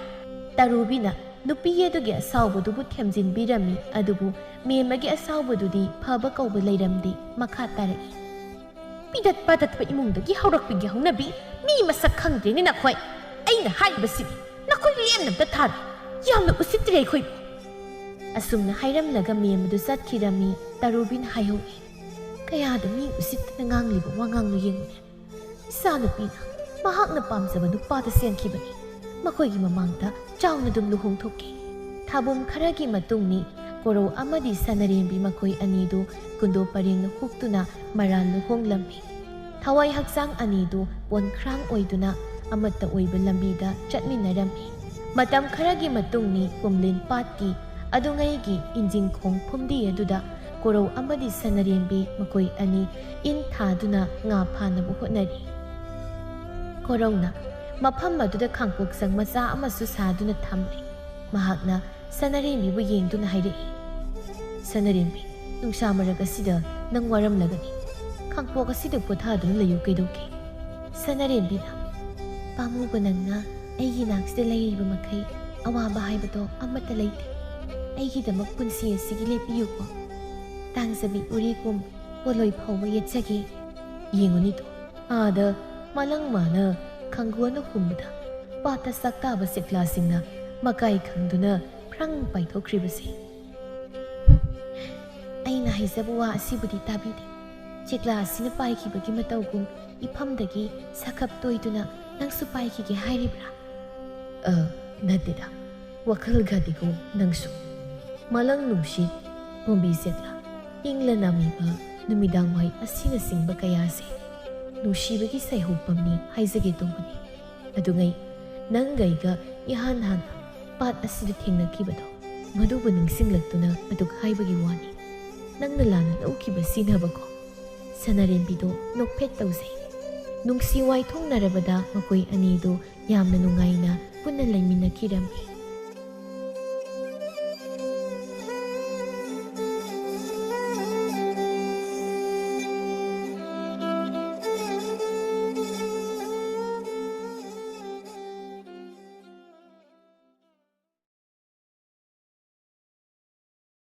ꯇꯔꯨꯕꯤꯅ ꯅꯨꯄꯤ ꯑꯗꯨꯒꯤ ꯑꯁꯥꯎꯕꯗꯨꯕꯨ ꯊꯦꯝꯖꯤꯟꯕꯤꯔꯝꯃꯤ, ꯑꯗꯨꯕꯨ ꯃꯦꯝꯃꯒꯤ ꯑꯁꯥꯎꯕꯗꯨꯗꯤ ꯐꯕ ꯀꯧꯕ ꯂꯩꯔꯝꯗꯦ꯫ ꯃꯈꯥ ꯇꯥꯔꯛꯏ, "ꯄꯤꯗꯠ ꯄꯥꯗꯠꯄ ꯏꯃꯨꯡꯗꯒꯤ ꯍꯧꯔꯛꯄꯒꯤ ꯍꯧꯅꯕꯤ, ꯃꯤ ꯃꯁꯛ ꯈꯪꯗ꯭ꯔꯦꯅꯦ ꯅꯈꯣꯏ꯫ ꯑꯩꯅ ꯍꯥꯏꯔꯤꯕꯁꯤꯗꯤ ꯅꯈꯣꯏ ꯂꯦꯝꯅ ꯑꯝꯇ ꯊꯥꯔꯣꯏ꯫ ꯌꯥꯝꯅ ꯎꯁꯤꯠꯇ꯭ꯔꯦ ꯑꯩꯈꯣꯏꯕꯨ"꯫ ꯑꯁꯨꯝꯅ ꯍꯥꯏꯔꯝꯂꯒ ꯃꯦꯝ ꯑꯗꯨ ꯆꯠꯈꯤꯔꯝꯃꯤ꯫ ꯇꯔꯨꯕꯤꯅ ꯍꯥꯏꯍꯧꯏ, "ꯀꯌꯥꯗ ꯃꯤ ꯎꯁꯤꯠꯇꯅ ꯉꯥꯡꯂꯤꯕ ꯋꯥꯉꯥꯡꯅꯣ ꯌꯦꯡꯉꯨꯅꯦ꯫ ꯏꯆꯥꯅꯨꯄꯤꯅ ꯃꯍꯥꯛꯅ ꯄꯥꯝꯖꯕ ꯅꯨꯄꯥꯗ ꯆꯦꯟꯈꯤꯕꯅꯤ꯫ ꯃꯈꯣꯏꯒꯤ ꯃꯃꯥꯡꯗ ꯆꯥꯎꯅ ꯑꯗꯨꯝ ꯂꯨꯍꯣꯡꯊꯣꯛꯈꯤ"꯫ ꯊꯥꯕꯨꯝ ꯈꯔꯒꯤ ꯃꯇꯨꯡꯅꯤ꯫ ꯀꯣꯔꯧ ꯑꯃꯗꯤ ꯁꯅꯔꯦꯝꯕꯤ ꯃꯈꯣꯏ ꯑꯅꯤꯗꯨ ꯀꯨꯟꯗꯣ ꯄꯔꯦꯡꯅ ꯍꯨꯛꯇꯨꯅ ꯃꯔꯥꯜ ꯂꯨꯍꯣꯡꯂꯝꯃꯤ꯫ ꯊꯋꯥꯏ ꯍꯛꯆꯥꯡ ꯑꯅꯤꯗꯨ ꯄꯣꯟꯈ꯭ꯔꯥꯡ ꯑꯣꯏꯗꯨꯅ ꯑꯃꯠꯇ ꯑꯣꯏꯕ ꯂꯝꯕꯤꯗ ꯆꯠꯃꯤꯟꯅꯔꯝꯃꯤ꯫ ꯃꯇꯝ ꯈꯔꯒꯤ ꯃꯇꯨꯡꯅꯤ꯫ ꯄꯨꯝꯂꯤꯟ ꯄꯥꯠꯀꯤ ꯑꯗꯨꯉꯩꯒꯤ ꯏꯟꯖꯤꯡꯈꯣꯡ ꯐꯨꯝꯗꯤ ꯑꯗꯨꯗ ꯀꯣꯔꯧ ꯑꯃꯗꯤ ꯁꯅꯔꯦꯝꯕꯤ ꯃꯈꯣꯏ ꯑꯅꯤ ꯏꯟ ꯊꯥꯗꯨꯅ ꯉꯥ ꯐꯥꯅꯕ ꯍꯣꯠꯅꯔꯤ꯫ ꯀꯣꯔꯧꯅ ꯃꯐꯝ ꯑꯗꯨꯗ ꯈꯥꯡꯄꯣꯛꯆꯪ ꯃꯆꯥ ꯑꯃꯁꯨ ꯁꯥꯗꯨꯅ ꯊꯝꯂꯤ꯫ ꯃꯍꯥꯛꯅ ꯁꯅꯥꯔꯦꯝꯕꯤꯕꯨ ꯌꯦꯡꯗꯨꯅ ꯍꯥꯏꯔꯛꯏ, "ꯁꯅꯥꯔꯦꯝꯕꯤ, ꯅꯨꯡꯁꯥ ꯃꯔꯛ ꯑꯁꯤꯗ ꯅꯪ ꯋꯥꯔꯝꯂꯒꯅꯤ꯫ ꯈꯥꯡꯄꯣꯛ ꯑꯁꯤꯗ ꯄꯣꯊꯥꯗꯨꯅ ꯂꯩꯌꯨ ꯀꯩꯗꯧꯒꯦ?" ꯁꯅꯥꯔꯦꯝꯕꯤꯅ, "ꯄꯥꯝꯃꯨꯕ ꯅꯪꯅ ꯑꯩꯒꯤ ꯅꯥꯛꯁꯤꯗ ꯂꯩꯔꯤꯕ ꯃꯈꯩ ꯑꯋꯥꯕ ꯍꯥꯏꯕꯗꯣ ꯑꯃꯠꯇ ꯂꯩꯇꯦ꯫ ꯑꯩꯒꯤꯗꯃꯛ ꯄꯨꯟꯁꯤ ꯑꯁꯤꯒꯤ ꯂꯦꯞꯄꯤꯌꯨꯀꯣ꯫ ꯇꯥꯡꯖꯕꯤ ꯎꯔꯤꯒꯨꯝ ꯄꯣꯠꯂꯣꯏ ꯐꯥꯎꯕ ꯌꯦꯠꯆꯒꯦ꯫ ꯌꯦꯡꯉꯨꯅꯤꯗꯣ, ꯑꯥꯗ ꯃꯂꯪ ꯃꯥꯅ ꯈꯪꯒꯣꯟꯅ ꯍꯨꯝꯕꯗ ꯄꯥꯠꯇ ꯆꯥꯛꯇꯥꯕ ꯁꯤꯛꯂꯥꯁꯤꯡꯅ ꯃꯀꯥꯏ ꯈꯪꯗꯨꯅ ꯐ꯭ꯔꯪ ꯄꯥꯏꯊꯣꯛꯈ꯭ꯔꯤꯕꯁꯦ"꯫ "ꯍꯨꯝ, ꯑꯩꯅ ꯍꯥꯏꯖꯕ ꯋꯥ ꯑꯁꯤꯕꯨꯗꯤ ꯇꯥꯕꯤꯗꯦ꯫ ꯆꯦꯛꯂꯥ ꯑꯁꯤꯅ ꯄꯥꯏꯈꯤꯕꯒꯤ ꯃꯇꯧꯒꯨꯝ ꯏꯐꯝꯗꯒꯤ ꯁꯥꯈꯞ ꯇꯣꯏꯗꯨꯅ ꯅꯪꯁꯨ ꯄꯥꯏꯈꯤꯒꯦ ꯍꯥꯏꯔꯤꯕ꯭ꯔꯥ? ꯑ, ꯅꯠꯇꯦꯗ꯫ ꯋꯥꯈꯜꯒꯗꯤꯀꯣ ꯅꯪꯁꯨ꯫ ꯃꯂꯪ ꯅꯨꯡꯁꯤꯠ, ꯄꯣꯝꯕꯤ ꯆꯦꯛꯂꯥ, ꯏꯪꯂ ꯅꯥꯃꯤꯕ ꯅꯨꯃꯤꯗꯥꯡ ꯋꯥꯏ ꯑꯁꯤꯅꯆꯤꯡꯕ ꯀꯌꯥꯁꯦ ꯅꯨꯡꯁꯤꯕꯒꯤ ꯁꯩꯍꯧꯐꯝꯅꯤ ꯍꯥꯏꯖꯒꯦ ꯇꯧꯕꯅꯤ꯫ ꯑꯗꯨꯉꯩ ꯅꯪꯒ ꯑꯩꯒ ꯏꯍꯥꯟ ꯍꯥꯟꯅ ꯄꯥꯠ ꯑꯁꯤꯗ ꯊꯦꯡꯅꯈꯤꯕꯗꯣ, ꯃꯗꯨꯕꯨ ꯅꯤꯡꯁꯤꯡꯂꯛꯇꯨꯅ ꯑꯗꯨꯛ ꯍꯥꯏꯕꯒꯤ ꯋꯥꯅꯤ꯫ ꯅꯪꯅ ꯂꯥꯟꯅ ꯂꯧꯈꯤꯕ ꯁꯤꯅꯕꯀꯣ꯫ ꯁꯅꯥꯔꯦꯝꯕꯤꯗꯣ ꯅꯣꯛꯐꯦꯠ ꯇꯧꯖꯩ꯫ ꯅꯨꯡꯁꯤ ꯋꯥꯏꯊꯣꯡꯅꯔꯕꯗ ꯃꯈꯣꯏ ꯑꯅꯤꯗꯣ ꯌꯥꯝꯅ ꯅꯨꯡꯉꯥꯏꯅ ꯄꯨꯟꯅ ꯂꯩꯃꯤꯟꯅꯈꯤꯔꯝꯃꯤ꯫